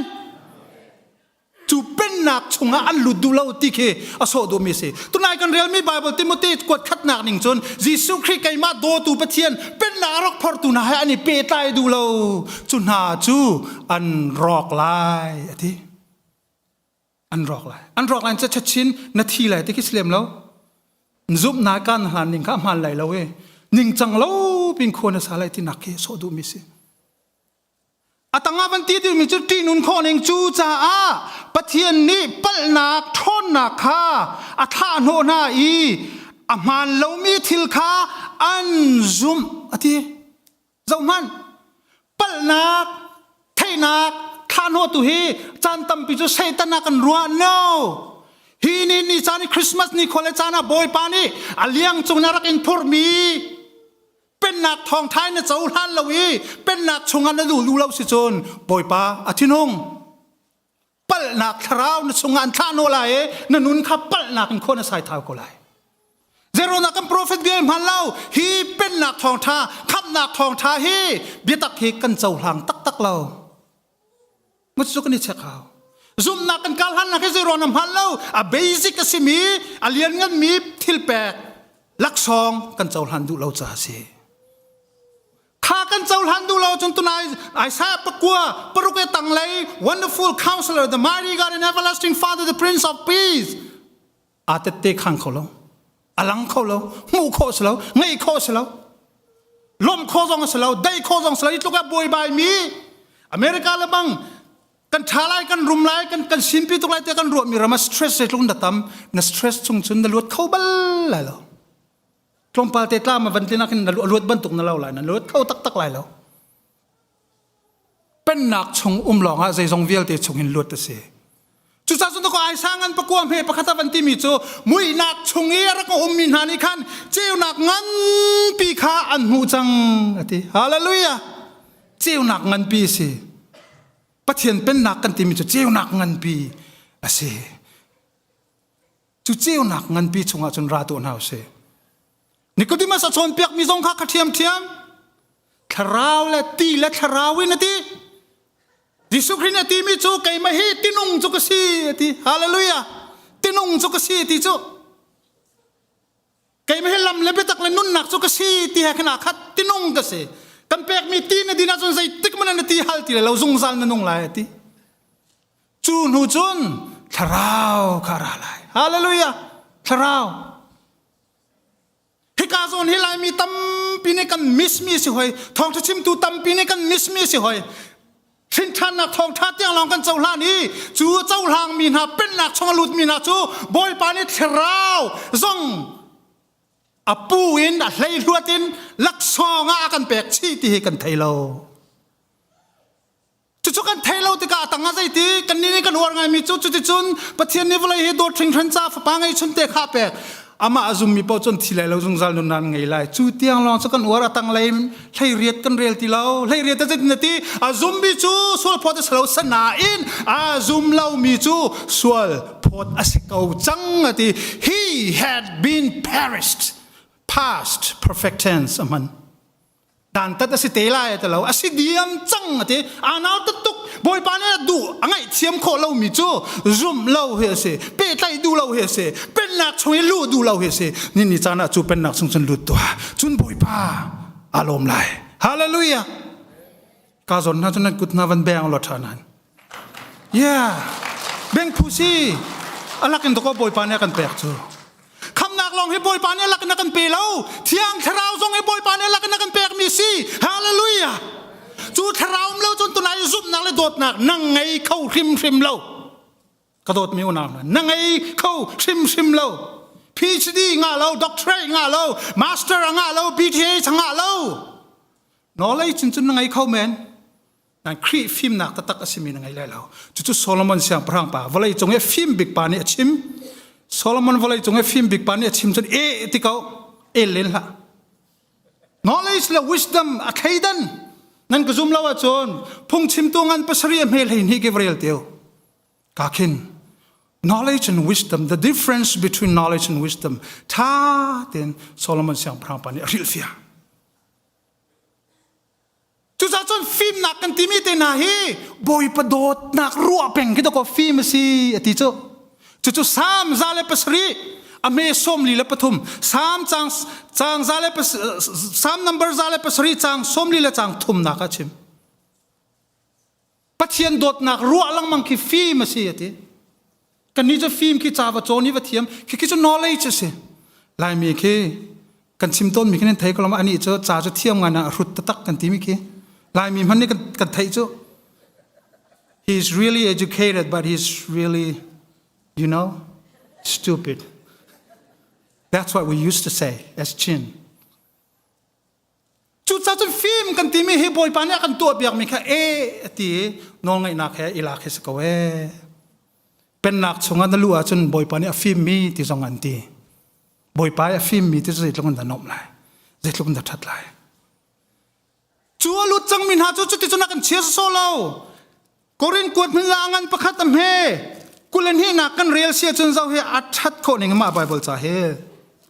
[SPEAKER 3] Cu pennak chungah an lut duh lo ti khi a sawh duhmi si. Tunai kan relmi Bible Timothy kuat khatnak ning cun Jesuh Khrih keimah dawtu Pathian pennak a rak phortu hna he an i pehtlai duh lo. Cu hna cu an rawk lai a ti. An rawk lai. An rawk lai cu chin na thi lai ti khi si lem lo. Zumhnak kan hlan ning kha hmaan lai lo e. Ningcang lo pin khua na sa lai ti nak khi sawh duhmi si. A tangah van ti timi cu ṭihnun khawh ning cu caah Pathian nih palhnak ṭhawnnak kha a thlah hnawh hna i a hmaan lomi thil kha an zumh a ti. Zohhmanh, palhnak, theihnak, thlahnawhtu hi caan tampi cu Satan ah kan ruah. No! Hi ni ni caan i Christmas ni khua le caan ah Bawipa nih a liang cung na rak in phurhmi pennak thawngṭha in na cohlan lo i pennak chungah na duh lo si cun Bawipa a thinhung. Palhnak thlarau na chungah an thlah naw lai i na nun kha palhnak in khua na sai thau ko lai. Zeirona kan prophet bia hman lo hi pennak thawngtha khamhnak thawngtha hi biatak hi kan cohlang taktak lo. Mat cu kan i check hau. Zumhnak kan kal hannak hi zeirona hman lo a basic a simi a liannganmi thil pek laksawng kan cohlan duh lo ca a si. Kha kan cohlan duh lo cun tunai Isaiah pakua paruk e tanglei wonderful counselor the mighty God and everlasting father the prince of peace aa tette khang kho lo a lang kho lo hmuh khawh si lo ngeih khawh si lo lawmh khawh zong si lo dei khawh zong si lo i tluk a buaibai mi America le bang kan tha lai kan rum lai kan kan simpi tuk lai te kan ruah mi ram a stress zeitluk na tam na stress chung cun na luat kho bal lai lo tlawmpal te tlam a van tlin ah khin na luat bantuk na lo lai na luat kho taktak lai lo pennak chung um lawng ah zeizong vialte chung in luat a si cucaah cun ko ai sangan pakua hme pakhat a van timi cu muihnak chung i a rak ummi hna nih khan ceunak nganpi kha an hmuh cang a ti hallelujah ceunak nganpi a si pathian pennak kan timi cu ceunak nganpi a si Cu ceunak nganpi chungah cun ra tuah hna usih. Nicodemus a cawnpiakmi zong kha kha ṭhiamṭhiam. Thlarau le ti le thlarau in a ti. Jesuh Khrih nih a timi cu keimah hi tinung cu ka si a ti. Hallelujah. Tinung cu ka si ti cu. Keimah hi lam le biatak le nunnak cu ka si ti he khan aa khat. Tinung ka si. Kan pekmi ti na din ahcun zeitik hmanh na ti hal ti le lo zungzal na nung lai a ti. Cu hnu cun thlarau kha a ra lai. Hallelujah! Thlarau. Hika zawn hi Laimi tampi nih kan miss mi si hoi. Thawngṭha chimtu tampi nih kan miss mi si hoi. Hrinthannak thawngtha tiang lawng kan cohlan i cu a cohlang mi hna pennak chung a lut mi hna cu Bawipa nih thlarau zong a pu in a hleihluat in laksawng ah a kan pek chih ti hi kan thei lo. Cucu kan thei lo tikah a tang ah zeiti kan nih nih kan uar ngaimi cu cuticun Pathian nih vawlei hi dawt hringhran ca fapa ngei chun te kha pek amah a zummi paoh cun thi lai lo zungzal nun nan ngei lai cu tiang lawng cu kan uar a tanglei hleiriat kan rel ti lo hleiriat a zeitin ti a zummi cu sual phawt a si lo sanain a zum lomi cu sual phawt a si ko cang a ti he had been perished past perfect tense a hman dantat a si te lai a ti lo a si diam cang a ti aa nautat tuk bawipa nih a duh a ngaihthiam khawh lomi cu zumh lo hi a si pehtlaih duh lo hi a si pennak chung i luh duh lo hi a si ni ni caan ah cu pennak chung cun lut tuah cun bawipa aa lawm lai hallelujah ka zawn hna cu nan kut hna van beng law ṭha nan yeah beng phu si alak in dakaw bawipa nih a kan pek cu khamnak lawng hi bawipa nih alak in a kan pe lo thiang thlarau zong hi bawipa nih alak in a kan pek mi si hallelujah cu thlarau um lo cun tunai zumhnak le dawtnak nang ngei kho hrimhrim lo ka dawtmi unau hna na ngei kho hrimhrim lo PhD ngah lo doctorate ngah lo master a ngah lo BTH a ngah lo knowledge cun cun na ngei kho men nan Khrih fimnak taktak a simi na ngei lai lo cucu Solomon siangpahrang pa vawlei cung i fim bik pa nih a chim Solomon vawlei cung i fim bik pa nih a chim cun e ti ko el len hlah knowledge le wisdom a thleidan nan ka zum lo ahcun phungchimtu ngan pasarih a hme hlei hnih ke rel teu ka khin knowledge and wisdom the difference between knowledge and wisdom tha tein Solomon siangpahrang pa nih a hrilhfiah Cucaah cun fimnak kan timi te hna hi Bawipa dawtnak ruah peng khi dakaw fim a si a ti cu. Cucu Salm 107 a hme 43 Salm caang caang za le Salm number 107 caang 40 le caang thumnak ah chim. Pathian dawtnak ruah lengmang khi fim a si a ti. Kannih cu fim khi ca va cawn i va thiam khi khi cu knowledge a si. Laimi khi kan chim tawnmi khi nan thei ko lo ma anih cu ca cu thiam ngai na a hrut taktak kan timi khi Laimi hmanh nih kan, kan theih cu. He is really educated but he's really you know stupid. That's what we used to say as Chin. Cucaah cun fim kan timi hi Bawipa nih a kan tuahpiakmi kha e a ti i nawlngaihnak he i lak hi si ko e. Pennak chungah na luh ahcun Bawipa nih a fimmi ti zong an ti. Bawipa i a fimmi ti cu zeitluk in dah nuamh lai, zeitluk in dah ṭhat lai. Cu a lut cangmi hna cu cuticun a kan chia sawsawh lo. Korin kuat hmun la ngan pakhat a hme kulen hi nak kan rel sia cun zo hi a that khawh ning mah Bible ca hi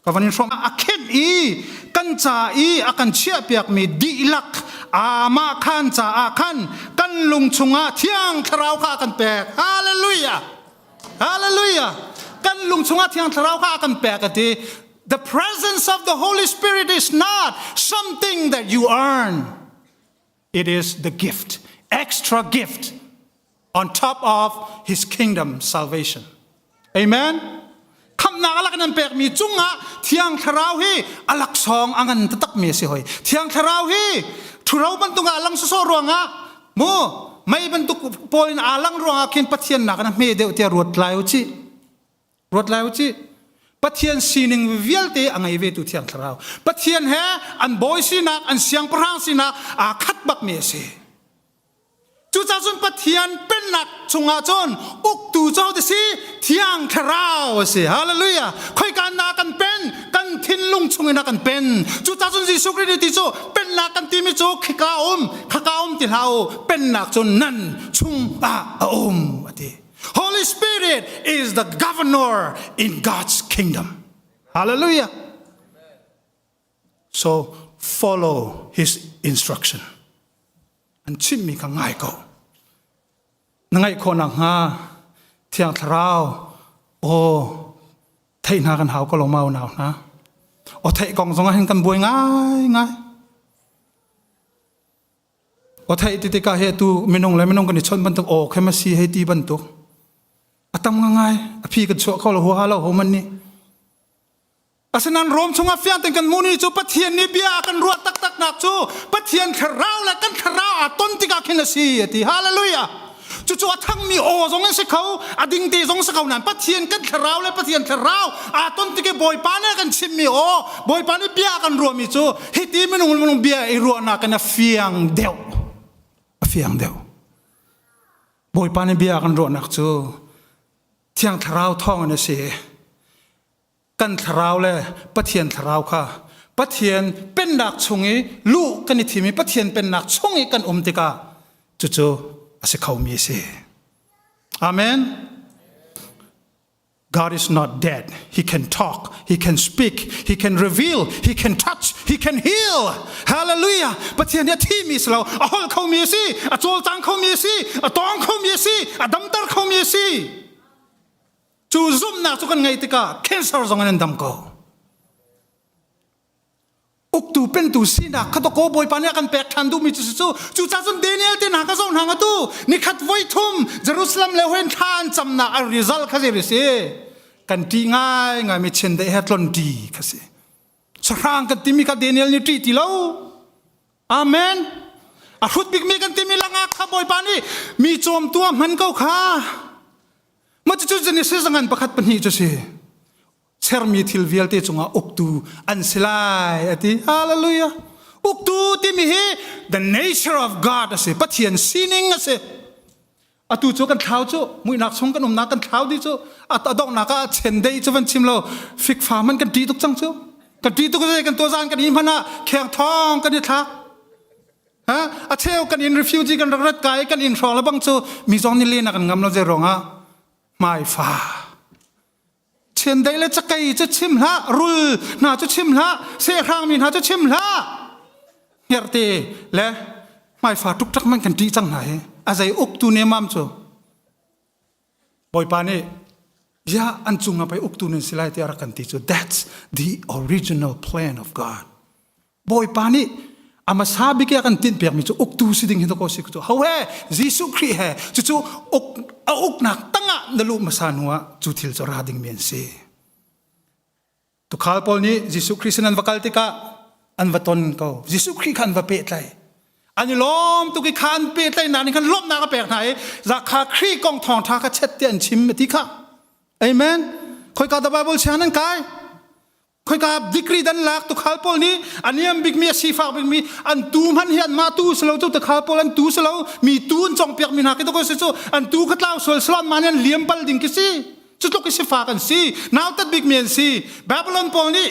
[SPEAKER 3] ka van in hrawm a khenh i kan ca i a kan chiah piakmi dihlak amah khan caah khan kan lung chungah thiang thlarau kha a kan pek hallelujah hallelujah kan lung chungah thiang thlarau kha a kan pek a ti the presence of the holy spirit is not something that you earn It is the gift, extra gift on top of his kingdom salvation. Amen. Khamnak alak nan pekmi cungah Thiang Thlarau hi alak song a ngan taktakmi a si hoi. Thiang Thlarau hi ṭhuro bantuk ah lang sawsawh ruangah mu mei bantuk pawl in aa lang ruangah khin Pathian nak in a hme deuh tiah ruat lai u cih. Ruat lai u cih. Pathian sining vialte a ngei ve tu Thiang Thlarau. Pathian he an bawi sinak, an siangpahrang sinak aa khat bakmi a si. Cucaah cun Pathian pennak chungah cun uktu cu ahodah si? Thiang Thlarau a si. Hallelujah. Khoika na kan pen, kan thinlung chungin a kan pen. Cucaah cun Jesuh Khrih nih ti cu pennak kan timi cu khika um, khaka um ti hlah u. Pennak cu nan chungah a um a ti. Holy Spirit is the governor in God's kingdom. Hallelujah. So follow his instruction. An chimmi kha ngai ko. Na ngaih khawh nakhnga Thiang Thlarau aw theih hna kan hau ko lo mau nau hna. Aw theih kong zong ah hin kan buai ngai ngai. Aw theih ti tikah hi atu minung le minung kan i chawnh bantuk aw khem a si hei ti bantuk a tam ngai a phi kan chuah kho lo huaha lo ho man nih asinain Rom chungah fiang tein kan hmuh ni cu Pathian nih bia a kan ruah taktak. taknak cu Pathian thlarau le kan thlarau aa ton tikah khin a si a ti. Hallelujah. Cucu a thangmi aw zong an si kho, a dingte zong si kho nain Pathian kan thlarau le Pathian thlarau aa ton tik i Bawipa nih a kan chimmi aw, Bawipa nih bia a kan ruahmi cu hiti minung minung bia i ruahnak in a fiang deuh. A fiang deuh. Bawipa nih bia a kan ruahnak cu Thiang Thlarau thawng in a si. Kan thlarau le Pathian thlarau kha Pathian pennak chung i luh kan i thim i Pathian pennak chung i kan um tikah cucu a si khomi a si. Amen. God is not dead. He can talk, He can speak, He can reveal, He can touch, He can heal. Hallelujah. Pathian hi a thimi si lo, a holh khomi a si, a cawlcang khomi a si, a tawng khomi a si, a damter khomi a si. Cu zumhnak cu kan ngeih tikah cancer zong in an dam ko. Uktu pentu sinak kha ko Bawipa nih a kan pek ṭhan duhmi cu si cu. Cucaah cun Daniel te hna ka zoh hna nga tu nikhat voi thum Jerusalem le hoin thla an camnak a result kha zei si kan ṭih ngai ngai mi chiandeih he tlon ṭi kha si. Sahrang kan timi kha Daniel nih ṭih ti lo. Amen. A hrut bikmi kan timi langak kha Bawipa nih mi cawmtu a hman ko kha. Ma cucu Genesis ngan pakhat pahnih cu si. Sermi thil vialte cungah uktu an si lai a ti. Hallelujah. Uktu timi hi the nature of God a si. Pathian sining a si. Atu cu kan thlau cu muihnak chung kan umnak kan thlau dih cu a donghnak ah chendei cu van chim lo fikfa man kan ṭih tuk cang cu. Kan ṭih tuk kan tuah zan kan i hmanh ah kheng thong kan i thlak. Ha a cheu kan in refugee kan rak rat kai kan in hrawng le bang cu mi zong nih len a kan ngam lo zei ruangah hmaifa chiandeih le cakei cu chim hlah rul hna cu chim hlah sehrang mi hna cu chim hlah hngerhte le hmaifa ṭukṭak man kan ṭih cang hna hi a zei uktu nemam cu Bawipa nih bia an cungah pei uktu nan si lai tiah rak kan ti cu that's the original plan of God. Bawipa nih a hmasa bik i a kan tinhpiakmi cu uktu si ding hi dawkaw si cu ho he Jesuh Khrih he cucu uk a uknak tangah na luh hmasa hnu ah cu thil cu ra dingmi an si. Tukhal pawl nih Jesuh Khrih sin an va kal tikah an va ton ko. Jesuh Khrih kha an va pehtlaih. An i lawm tuk i kha an pehtlaihnak nih khan lawmhnak a pek hna i zakha Khrih kong thawngṭha kha chet tiah an chim a ti kha. Amen. Khoika da Bible siang nan kai? Khoika degree dan lak tukhal pawl nih a niam bikmi a sifak bikmi an tu hman hi an mah tu si lo cu tukhal pawl an tu si lo mi tu an congpiak mi hna khi to si cu an tu kha tlau sual salam ma nih an liam bal ding khi si. Cu tluk i sifak an si, nautat bikmi an si. Babylon pawl nih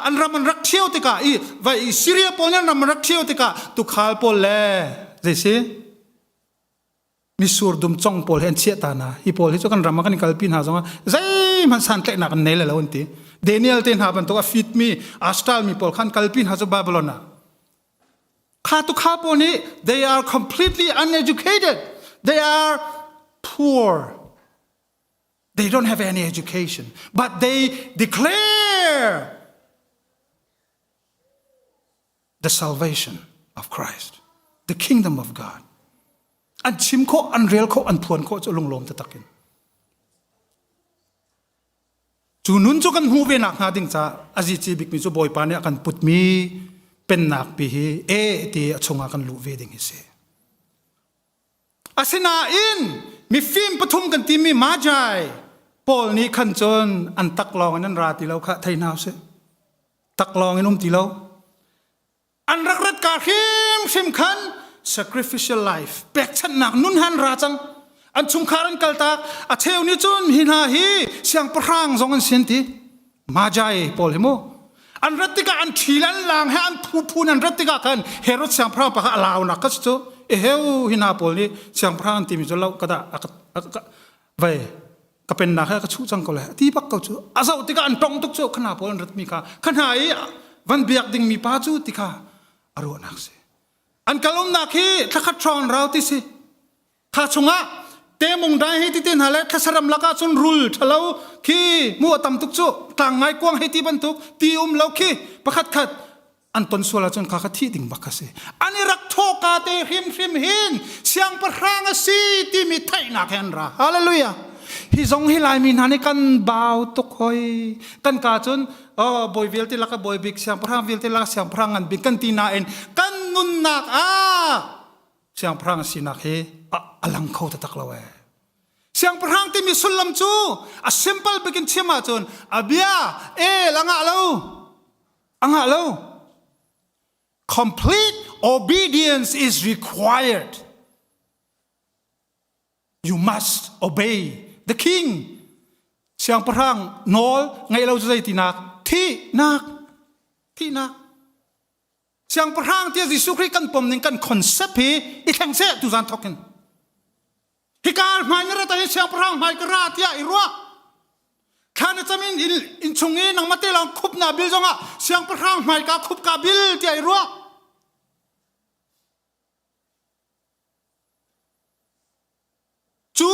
[SPEAKER 3] an ram an rak ṭhio tikah i vai Syria pawl nih an ram an rak ṭhio tikah tukhal pawl le zei si misur dum cong pawl he an chiah ta hna. Hi pawl hi cu kan ram ah kan i kalpi hna zongah zeihmanh santlaihnak an nei le lo an ti. Daniel te hna bantuk a fitmi, a style mi pawl kha an kalpi hna cu Babylon ah. Kha tukhal pawl nih they are completely uneducated. They are poor. They don't have any education, but they declare the salvation of Christ, the kingdom of God. An chim khawh, an rel khawh, an phuan khawh cu lunglawm taktak in. Cu nun cu kan hmuh ve nak hnga ding caah a zici bikmi cu Bawipa nih a kan putmi pennak pi hi e ti a chungah kan luh ve ding hi si. Asinain mifim pathum kan timi Magi pawl nih khan cun an taklawng in an ra ti lo kha thei hna usih. Taklawng in um ti lo. An rak rat ka hrimhrim khan sacrificial life pekchanhnak nun han ra cang. An chungkhar an kaltak. A cheu nih cun hi hna hi siangpahrang zong an si an ti. Magi pawl hi mu an rat tikah an ṭhi le an lang he an phuphun an rat tikah khan Herod siangpahrang pa kha a launak kha cu eheu hi hna pawl nih siangpahrang an timi cu lo ka dah vai ka pennak he ka chuh cang ko le ti bak ko cu a zoh tikah an tong tuk cu khana pawl an ratmi kha khana i van biak dingmi pa cu ti kha a ruahnak si an kal umnak hi thlakhat hrawng rau ti si Kha chungah temung dai hei ti te hna le thlasaram lakah cun rul ṭhalo khi mu a tam tuk cu tlang ngai kuang hei ti bantuk ti um lo khi pakhat khat an ton sual ahcun kha kha thih ding bak kha si. An i rak thawka te hrimhrim hin siangpahrang a si timi theihnak he an ra. Hallelujah. Hi zong hi Laimi hna nih kan bau tuk hoi. Kan ka cun oh, bawi vialte laka bawi bik siangpahrang vialte laka siangpahrang ngan bik kan ti nain kan nunnak ah siangpahrang sinak hi a lang kho taktak lo ee. Siangpahrang timi sullam cu a simple bikin chim ahcun a bia el a ngah lo. A ngah lo. Complete obedience is required. You must obey the king. Siangpahrang nawl ngaih lo cu zeitinak? Thihnak. Thihnak. Siangpahrang tiah Jesuh Khrih kan pom ning kan concept hi i thleng seh tuzan thok in. Hika hmai na rat hi siangpahrang hmai ka ra tiah i ruah. Thla na cam in inn chung i nangmah te lawng khup na bil zongah siangpahrang hmai ka khup ka bil tiah i ruah. Cu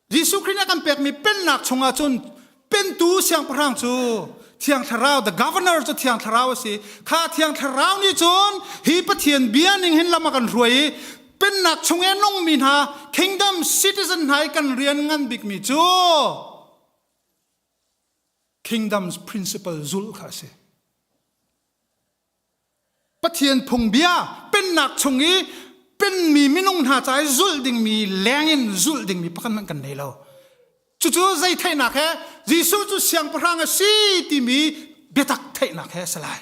[SPEAKER 3] Jesuh Khrih nih a kan pekmi pennak chungah cun pentu siangpahrang cu Thiang Thlarau, the governor cu Thiang Thlarau a si. Kha Thiang Thlarau nih cun hi Pathian bia ning hin lam a kan hruai i pennak chung i a nungmi hna kingdom citizen hna i kan rian ngan bikmi cu kingdom's principle zulh kha a si. Pathian phungbia pennak chung i penmi minung hna ca i zulh dingmi lengin zulh dingmi pakhat hmanh kan nei lo. Cucu zei theihnak he Jesuh cu siangpahrang a si timi biatak theihnak he a si lai.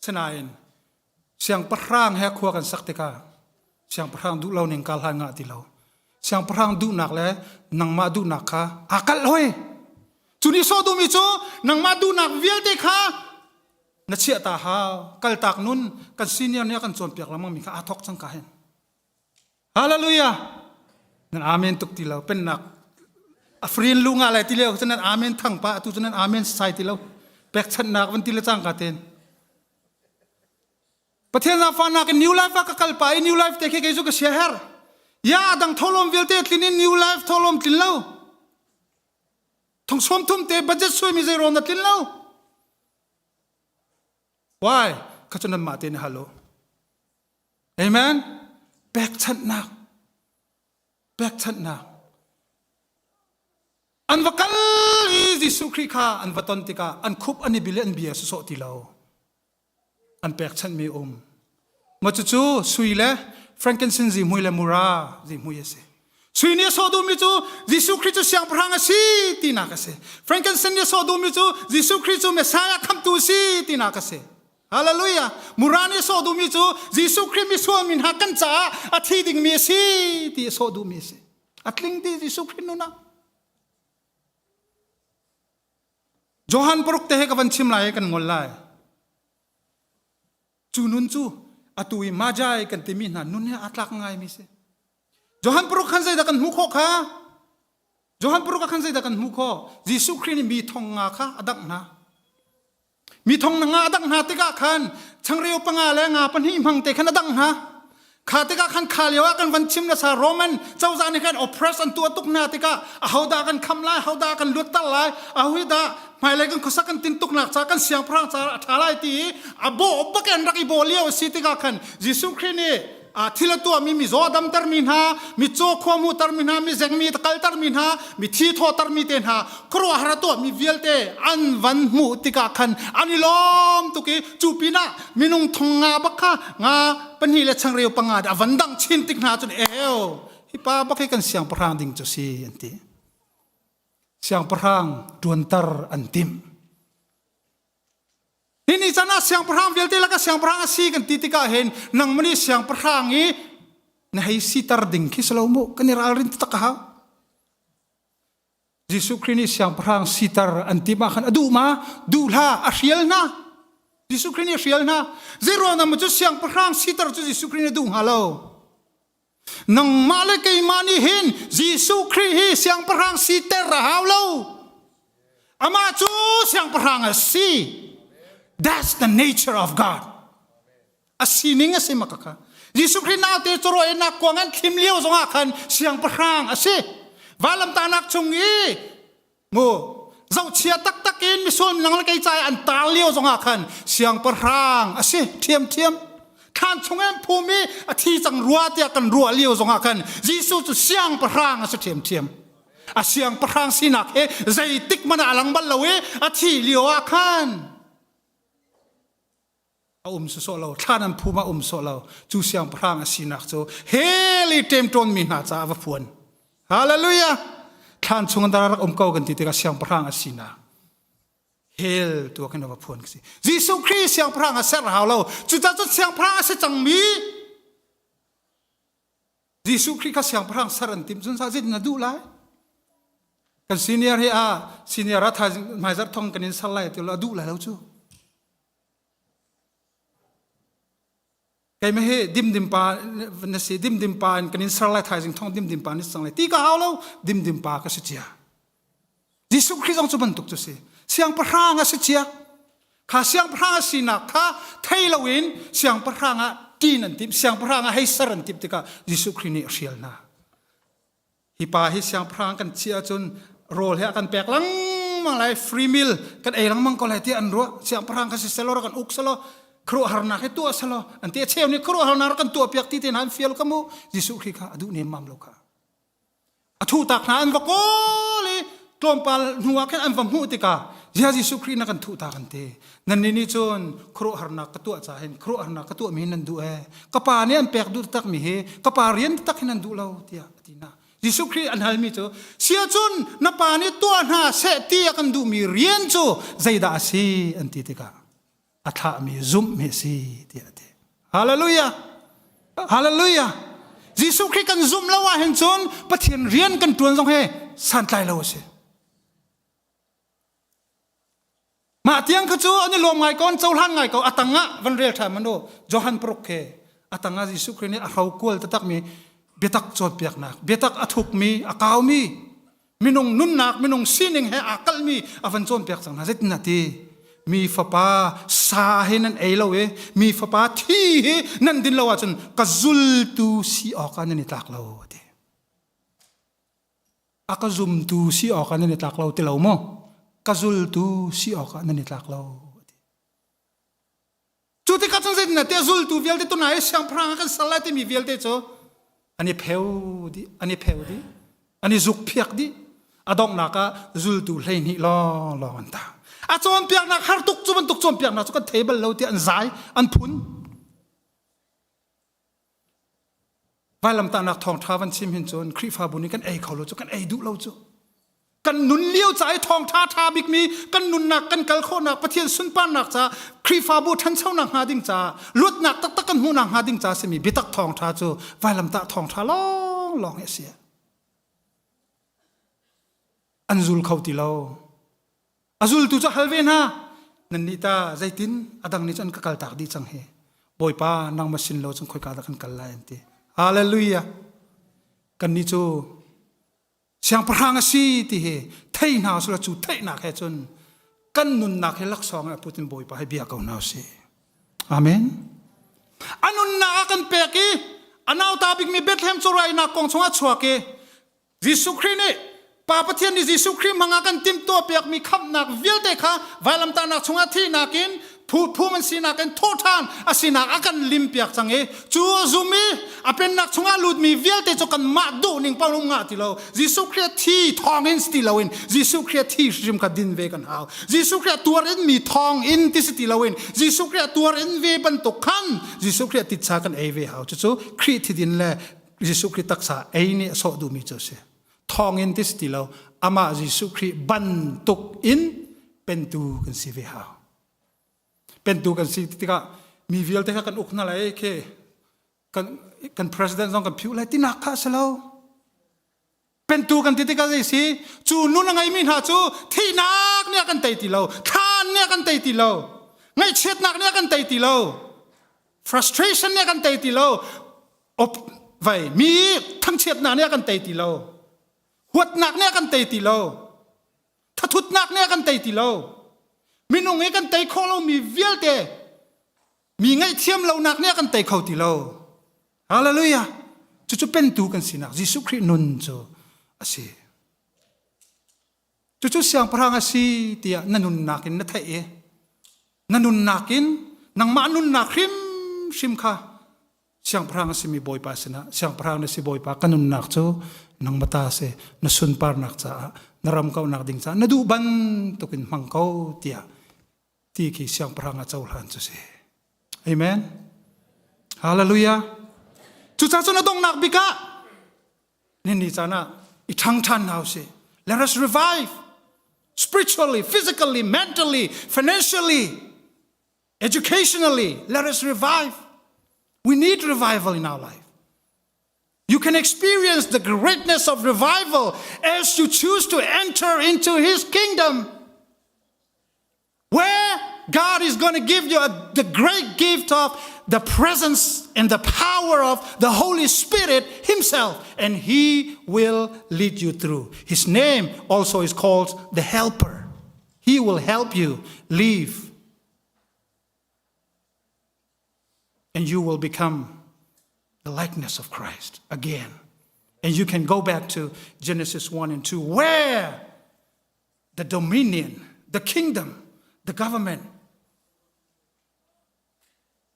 [SPEAKER 3] Sinain siangpahrang he khua kan sak tikah siangpahrang duh lo ning kal hlan ngah ti lo. Siangpahrang duhnak le nangmah duhnak kha aa kalh hoi. Cu nih sawh duhmi cu nangmah duhnak vialte kha na chiah ta hau. Kaltak nun kan senior nih a kan cawnpiak lengmang mi kha aa thawk cang ka hin. Hallelujah. Nan amen tuk ti lo. Pennak a free lu nga lai ti leo cu nan amen thang pa atu cu nan amen sai ti lo. Pekchanhnak van ti le cangka ten. Pathian zaangfahnak in New Life ah ka kal pa i New Life te khi kei cu ka sia her. Ya adang tholom vialte tlin in New Life tholom tlin lo. Thong som thum te budget sui mi zei na tlin lo. Why? Kha cu nan mah te nih halo. Amen. Pekchanhnak. Pekchanhnak. An va kal i Jesuh Khrih kha an va ton tikah an khup an i bil i an bia sawsawh ti lo. An pekchanhmi um. Mah cucu sui le frankincense zihmui le mura zihmui a si. Sui nih a sawh duhmi cu Jesuh Khrih cu siangpahrang a si tinak a si. Frankincense nih a sawh duhmi cu Jesuh Khrih cu Messiah khamhtu a si tinak a si. Hallelujah. Mura nih a sawh duhmi cu Jesuh Khrih misual mi hna kan caah a thi dingmi a si ti a sawh duhmi a si. A tling dih Jesuh Khrih nun ah. Johan paruk te he ka van chim lai i kan ngol lai. Cu nun cu atu i Magi kan timi hna nun he aa tlak ngaimi si. Johan paruk khan zeidah kan hmuh khawh kha? Johan paruk ah khan zeidah kan hmuh khawh? Jesuh Khrih nih mi thong nga kha a dangh hna. Mi thong nga a dangh hna tikah khan changreu panga le nga pahnih hmang te khan a dangh hna. Kha tikah khan kha lio ah kan van chim nasa Roman cozah nih khan oppress an tuah tuk hna tikah ahodah kan kham lai, ahodah kan luatter lai, ahodah hmailei kan khuasak kan tin tuknak ca kan siangpahrang ca a ṭha lai ti i a bawh bak in rak i bawh lio a si tikah khan Jesuh Khrih nih thil a tuahmi mizaw a damtermi hna, mitcaw khua hmuhtermi hna, mizengmi kaltermi hna, mithi thawhtermi te hna, khuaruahhar a tuahmi vialte an van hmuh tikah khan an i lawm tuk i cu pinah minung thong nga bak kha nga pahnih le changreu panga a van dang chin tik hna cun eo hi pa bak hi kan siangpahrang ding cu si an ti. Siangpahrang ṭuanter an timh. Hi ni can ah siangpahrang vialte laka siangpahrang a si kan ti tikah hin nangmah nih siangpahrang i na hei siter ding khi si lo mu kan i ralrin taktak a hau. Jesuh Khrih nih siangpahrang siter an tim ah khan a duh ma? Duh hlah, a hrial hna. Jesuh Khrih nih a hrial hna. Zeiruang dah cu siangpahrang siter cu Jesuh Khrih nih a duh hnga lo? Nangmah le keimah nih hin Jesuh Khrih hi siangpahrang siter a hau lo. Amah cu siangpahrang a si. That's the nature of God. A sining a si makaka. Jesuh Khrih naute cawrawi nak kuang an thlim lio zongah khan siangpahrang a si. Vailamtahnak chung i mu zohchia taktak in misual nang le kei cai an tar lio zongah khan siangpahrang a si ṭhiamṭhiam. Thlan chung in phum i a thi cang rua tiah kan ruah lio zongah khan Jesuh cu siangpahrang a si ṭhiamṭhiam. A siangpahrang sinak he zeitik hmanh ah a lang bal lo i a thih lio ah khan a um sawsawh lo thlan an phum ah um sawh lo cu siangpahrang a sinak cu hell i ṭemṭawnmi hna caah va phuan hallelujah thlan chung an rak um ko kan ti tikah siangpahrang a sinak hell tu ah khin va phuan ka si Jesuh Khrih siangpahrang a ser hau lo cucaah cun siangpahrang a si cangmi Jesuh Khrih kha siangpahrang ser an timh cun sa zeitin na duh lai kan senior hi a senior a thaizing hmaizarh thong kan in ser lai ti lo a duh lai lo cu Keimah hi dimdim pa na si dimdim pa in kan in ser lai thaizing thong dimdim pa ni sang lai ti ka hau lo dimdim pa ka si cia Jesuh Khrih zong cu bantuk cu si siangpahrang a si cia kha siangpahrang a sinak kha thei loin siangpahrang ah ṭin an timh siangpahrang ah hei ser an timh tikah Jesuh Khrih nih a hrial hna Hi pa hi siangpahrang kan chiah ahcun rawl he a kan pek lengmang lai, free meal kan ei lengmang ko lai tiah an ruah. Siangpahrang kha si selaw kan uk selaw khuaruahharnak hi tuah selaw an ti a cheu nih khuaruahharnak kan tuah piak ti te hna an fial ka mu. Jesuh Khrih kha a duh nemmam lo kha. A thu tak hna an va kawl i tlawmpal hnu ah khin an va hmuh tikah Zia Jesuh Khrih na kan thuh ta kan ti. Nannih nih cun khuaruahharnak ka tuah ca hin khuaruahharnak ka tuahmi nan duh ee. Ka pa nih an pek duh takmi hi ka pa rian tak hin an duh lo tiah a ti hna. Jesuh Khrih an halmi cu sia cun na pa nih tuah hna seh ti a kan duhmi rian cu zeidah a si an ti tikah a thlahmi zumh hi a si tiah a ti. Hallelujah! Hallelujah! Jesuh Khrih kan zumh lo ahhin cun Pathian rian kan ṭuan zong hi santlai lo a si. Mah tiang kha cu an i lawm ngai ko, an cohlan ngai ko. A tang ah van rel ṭhan man u. Johan paruk khi a tang ah Jesuh Khrih nih a hrokual taktakmi biatak cawnpiaknak, biatak a thukmi, a kaumi, minung nunnak, minung sining he aa kalhmi a van cawnpiak cang hna. Zeitin a ti? Mi fapa sa hi nan ei lo i mi fapa thi hi nan din lo ahcun ka zultu si awkah nan i tlak lo a ti. A ka zumtu si awkah nan i tlak lo ti lo maw? Ka zultu si awkah nan i tlak lo. Cu tikah cun zeitin tiah zultu vialte tunai i siangpahrang ah kan ser lai timi vialte cu an i pheu dih, an i pheu dih, an i zukphiak dih. A donghnak ah zultu 12 lawnglawng an tang. A cawnpiaknak har tuk cu bantuk cawnpiaknak cu kan thei bal lo tiah an zai, an phun. Vailamtahnak thawngṭha van chim hin cun Khrihfabu nih kan ei kho lo cu kan ei duh lo cu. Kan nun lio ca i thawngṭha ṭha bikmi kan nunnak kan kal khawhnak Pathian sunparnak ca Khrihfabu ṭhanchonak hnga ding ca luatnak taktak kan hmuhnak hnga ding ca simi biatak thawngṭha cu vailamtah thawngṭha lawnglawng hi a si. An zul kho ti lo. A zultu cu hal ve hna nannih ta zeitin a dang nih cun an ka kaltak dih cang hi Bawipa nangmah sin lo cun khoika dah kan kal lai an ti Hallelujah kannih cu siangpahrang a si ti hi thei hna usila cu theihnak he cun kan nunnak hi laksawng ah putin Bawipa hi bia ko hna usih Amen a nunnak a kan pek i a nauta bikmi Bethlehem cawrainak kong chungah chuak i Jesuh Khrih nih Pa Pathian nih Jesuh Khrih hmangah kan timhtuah piakmi khamhnak vialte kha vailamtahnak chungah thihnak in phum an sinak in thawhṭhan a sinak a kan limpiak cang i cu a zum i a pennak chungah lutmi vialte cu kanmah duhning paoh um ngah ti lo Jesuh Khrih thi thawng in si ti loin Jesuh Khrih thi hrim kha din ve kan hau Jesuh Khrih tuar in mi thawng in ti si ti loin Jesuh Khrih tuar in ve bantuk khan Jesuh Khrih titsa kan ei ve hau cucu Khrih thidin le Jesuh Khrih taksa ei nih a sawh duhmi cu a si. Thawngin ti si ti lo, amah Jesuh Khrih bantuk in pentu kan si ve hau. Pentu kan si tikah mi vialte kha kan uk hna lai khi kan kan president zong kan phiu lai tinak kha a si lo. Pentu kan ti tikah zei si cu nun a ngeimi hna cu thihnak nih a kan tei ti lo, thlan nih a kan tei ti lo, ngaihchiatnak nih a kan tei ti lo, frustration nih a kan tei ti lo, op vai mi thangchiatnak nih a kan tei ti lo huatnak nih a kan tei ti lo thathutnak nih a kan tei ti lo minung i kan tei khawh lomi vialte mi ngaihthiam lonak nih a kan tei kho ti lo hallelujah cucu pentu kan sinak Jesuh Khrih nun cu a si Cucu siangpahrang a si tiah na nunnak in na theih i na nunnak in nangmah nunnak hrimhrim kha Siangpahrang a simi Bawipa sinah siangpahrang na si Bawipa ka nunnak cu nangmah ta si na sunparnak caah na ram kauhnak ding caah na duh bantukin hmang ko tiah ti khi siangpahrang a cohlan cu si. Amen. Hallelujah. Cucaah cun a donghnak bik ah ni caan ah i ṭhang ṭhan hna usih. Let us revive spiritually, physically, mentally, financially, educationally. Let us revive. We need revival in our life. You can experience the greatness of revival as you choose to enter into His kingdom, where God is going to give you a, the great gift of the presence and the power of the Holy Spirit Himself, and He will lead you through. His name also is called the Helper. He will help you live, and you will become the likeness of Christ again. And you can go back to Genesis 1 and 2, where the dominion, the kingdom, the government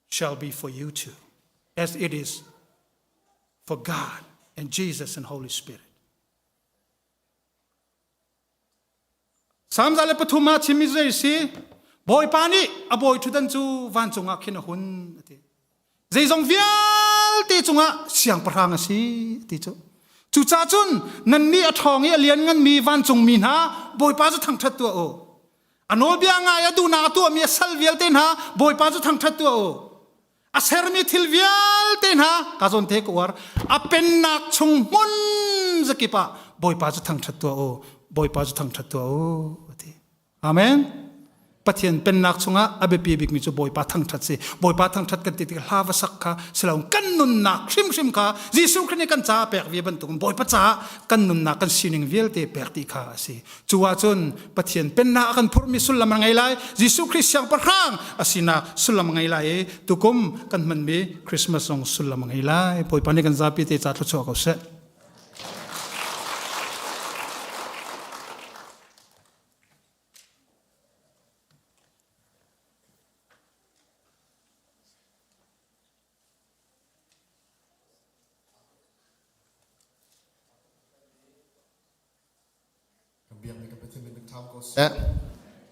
[SPEAKER 3] shall be for you too, as it is for God and Jesus and Holy Spirit. Salm 103 ah chimmi zei si? Bawipa nih a bawi ṭhutdan cu vancung ah khin a hun a ti. Zeizong vialte cungah siangpahrang a si a ti cu. Cucaah cun nannih a ṭhawng i a liannganmi vancungmi hna Bawipa cu thangṭhat tuah u. A nawlbia ngai a duhnak a tuahmi a sal vialte hna Bawipa cu thangṭhat tuah u. A sermi thil vialte hna ka zawn te ka uar a pennak chung hmun zakip ah Bawipa cu thangṭhat tuah u Bawipa cu thangṭhat tuah u a ti Amen Pathian pennak chungah a biapi bikmi cu Bawipa thangṭhat si Bawipa thangṭhat kan ti tik hla va sak kha silo kan nunnak hrimhrim kha Jesuh Khrist nih kan caah pek ve bantukin Bawipa caah kan nunnak kan sining vialte pek ti kha a si Cu ahcun Pathian pennak a kan phurhmi sullam a ngei lai. Jesuh Khrist siangpahrang a sinak sullam a ngei lai i tukum kan hmanmi Christmas zong sullam a ngei lai. Bawipa nih kan zapi te ca thluachuah ko seh.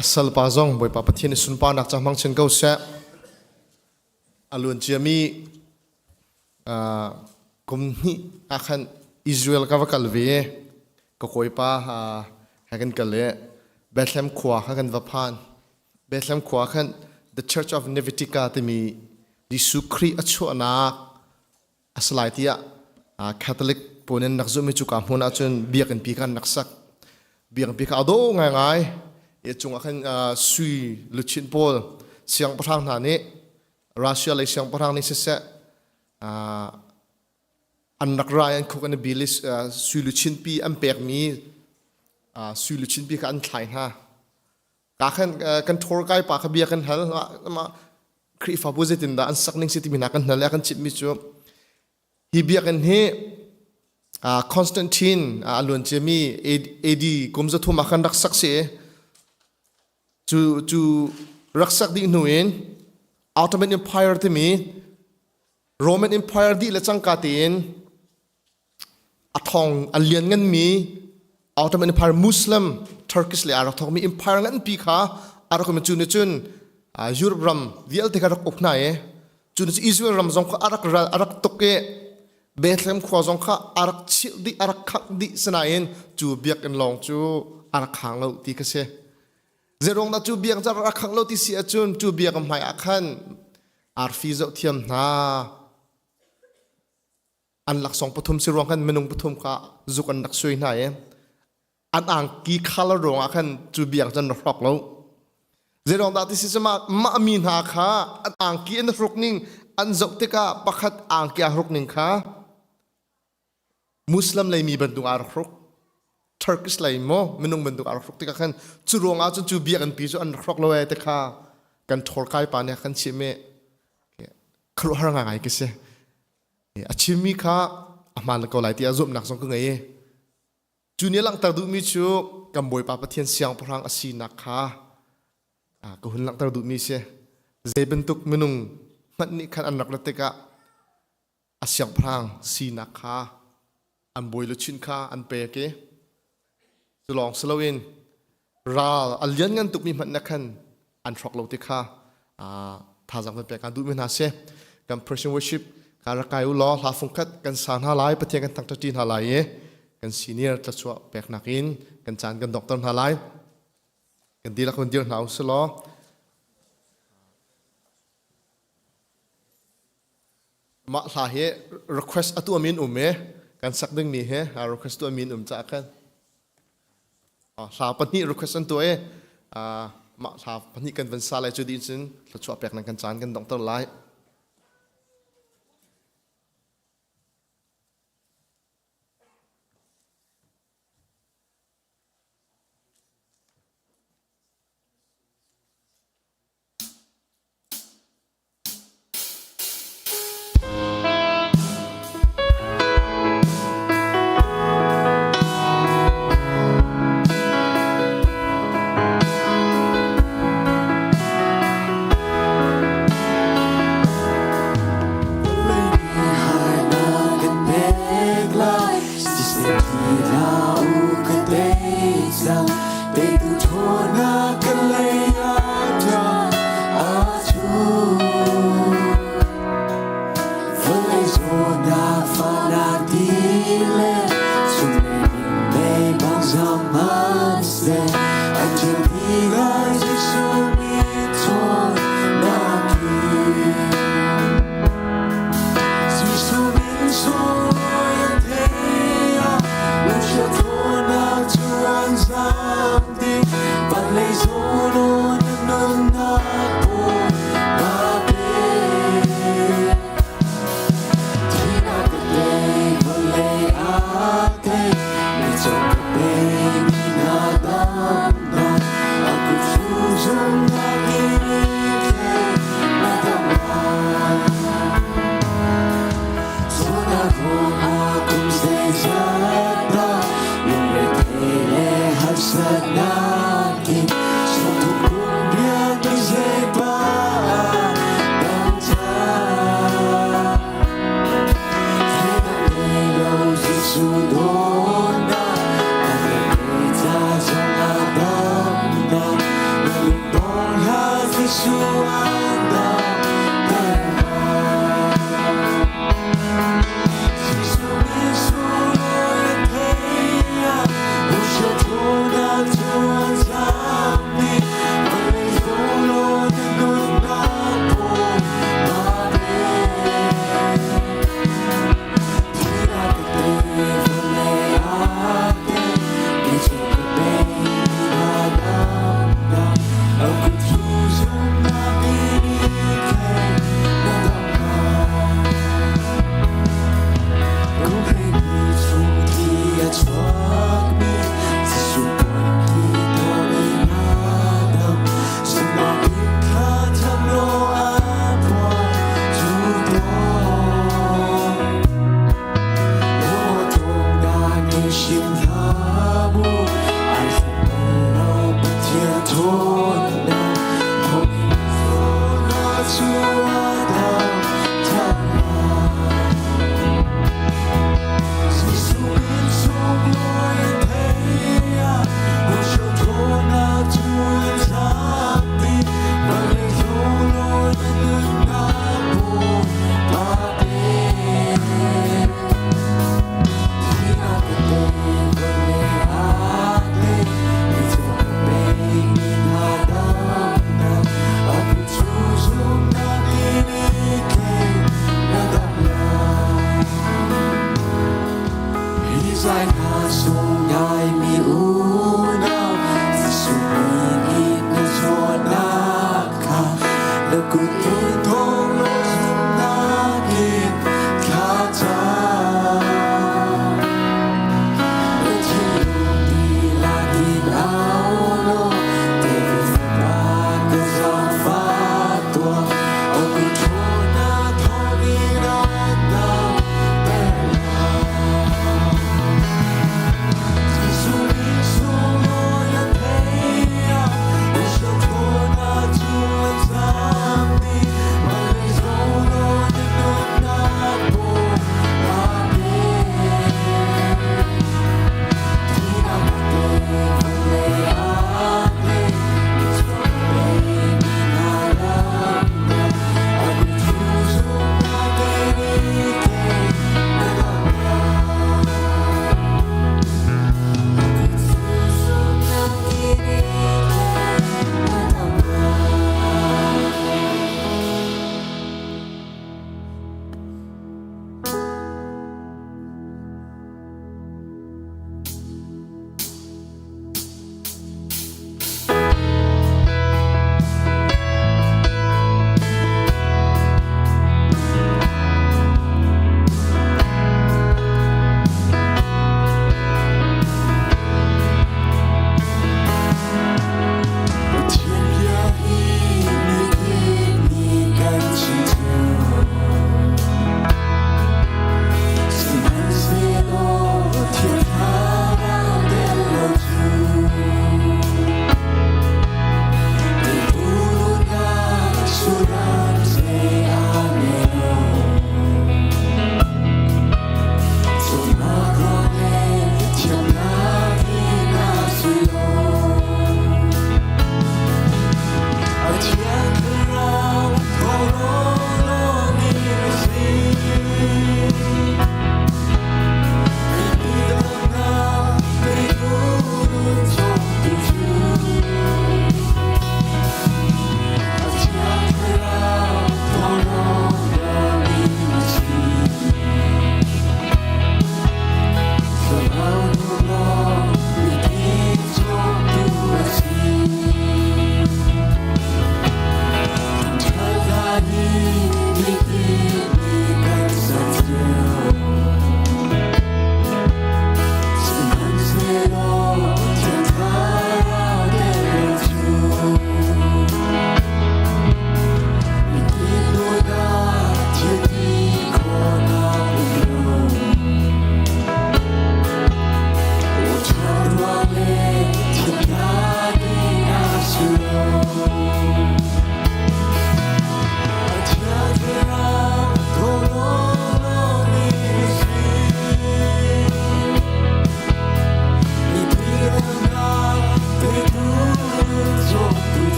[SPEAKER 1] A salpa zong Bawipa Pathian i sunparnak ca hmang chin ko seh. A luan ciami kum hnih ah khan Israel ka va kal ve i ka kawipa he kan kal i Bethlehem khua kha kan va phan. Bethlehem khua khan The Church of Nevitica timi Jesuh Khrih a chuahnak a si lai tiah Catholic pawl nih an rak zumhmi cu ka hmun ahcun biakinn pi kha an rak sak. Biakinn pi kha a dawh ngaingai. I cungah khan sui luchin pawl siangpahrang hna nih Russia lei siangpahrang nih siseh an rak ra i an khuk an i bil i sui luchin pi an pekmi sui luchin pi kha an thlai hna. Ka khan kan thor kai pa kha bia kan hal mah Khrihfabu zeitindah an sak ning si timi hna kan hal i a kan chimhmi cu hi biakinn hi Constantine a luan ciami AD kum 300 ah khan rak sak si cu cu rak sak dih hnu in Ottoman Empire timi Roman Empire dih le cangka tein a thong a liannganmi Ottoman Empire Muslim Turkish le aa rak thawkmi empire nganpi kha a rak um cu nih cun Europe ram vialte kha rak uk hna i cu nih Israel ram zong kha a rak ral a rak tuk i Bethlehem khua zong kha a rak chilh dih a rak khangh dih sinain cu biakinn lawng cu a rak khang lo ti kha si Zeruang dah cu biak cu a rak khangh lo ti si ahcun cu biakinn hmai ah khan arfi zoh thiam hna an laksawng pathum si ruang khan minung pathum kha zuk an rak sui hna i an angki color ruangah khan cu biak cun rak hrawk lo zeiruang dah ti si cu mah mi hna kha an angki an hruk ning an zoh tikah pakhat angki a hruk ning kha Muslim lei mi bantuk aa rak hruk Turkish lei maw minung bantuk aa rak hruk tikah khan cu ruangah cun cu biakinn pi cu an rak hrawk lo ee ti kha kan thawrkai pa nih a kan chimh i khuaruahhar ngai ka si A chimmi kha a hmaan ko lai tiah zumhnak zong ka ngei i cu nih a langhter duhmi cu kan Bawipa Pathian siangpahrang a sinak kha ka hun langhter duhmi si. Zei bantuk minung hmanh nih khan an rak rat tikah. A siangpahrang sinak kha an bawi luchin kha an pek i cu lawng si loin ral a lianngan tukmi hmanh na khan an hrawk lo ti kha thazaang van pek aan duhmi hna si. Kan Persian worship ka rak kai u law hla fungkhat kan sa hna lai, Pathian kan thangṭhat hna lai i kan senior tlachuah peknak in kan caan kan dokter hna lai. Kan dihlak hun dir hna u si law. Mah hla hi request a tuahmi an um i kan sak dingmi hi request tuahmi an um caah khan hla pahnih request an tuah i mah hla pahnih kan van sa lai cu dih cun thluachuah pek nan kan caan kan donghter lai.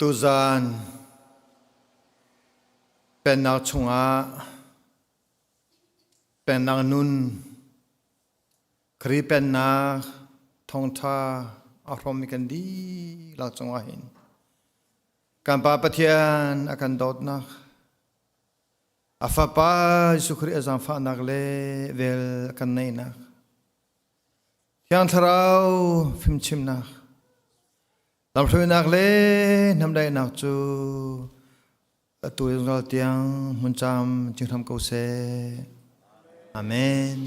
[SPEAKER 4] Tuzan pennak chungah pennak nun Khrih pennak thawngṭha a hrawmmi kan dihlak cungah hin kan Pa Pathian a kan dawtnak a Fapa Jesuh Khrih a zaangfahnak le vel a kan neihnak Thiang Thlarau fimchimnak lamhruainak le hnamdaihnak cu atu zungzal tiang hmun cam cing hram ko seh. Amen.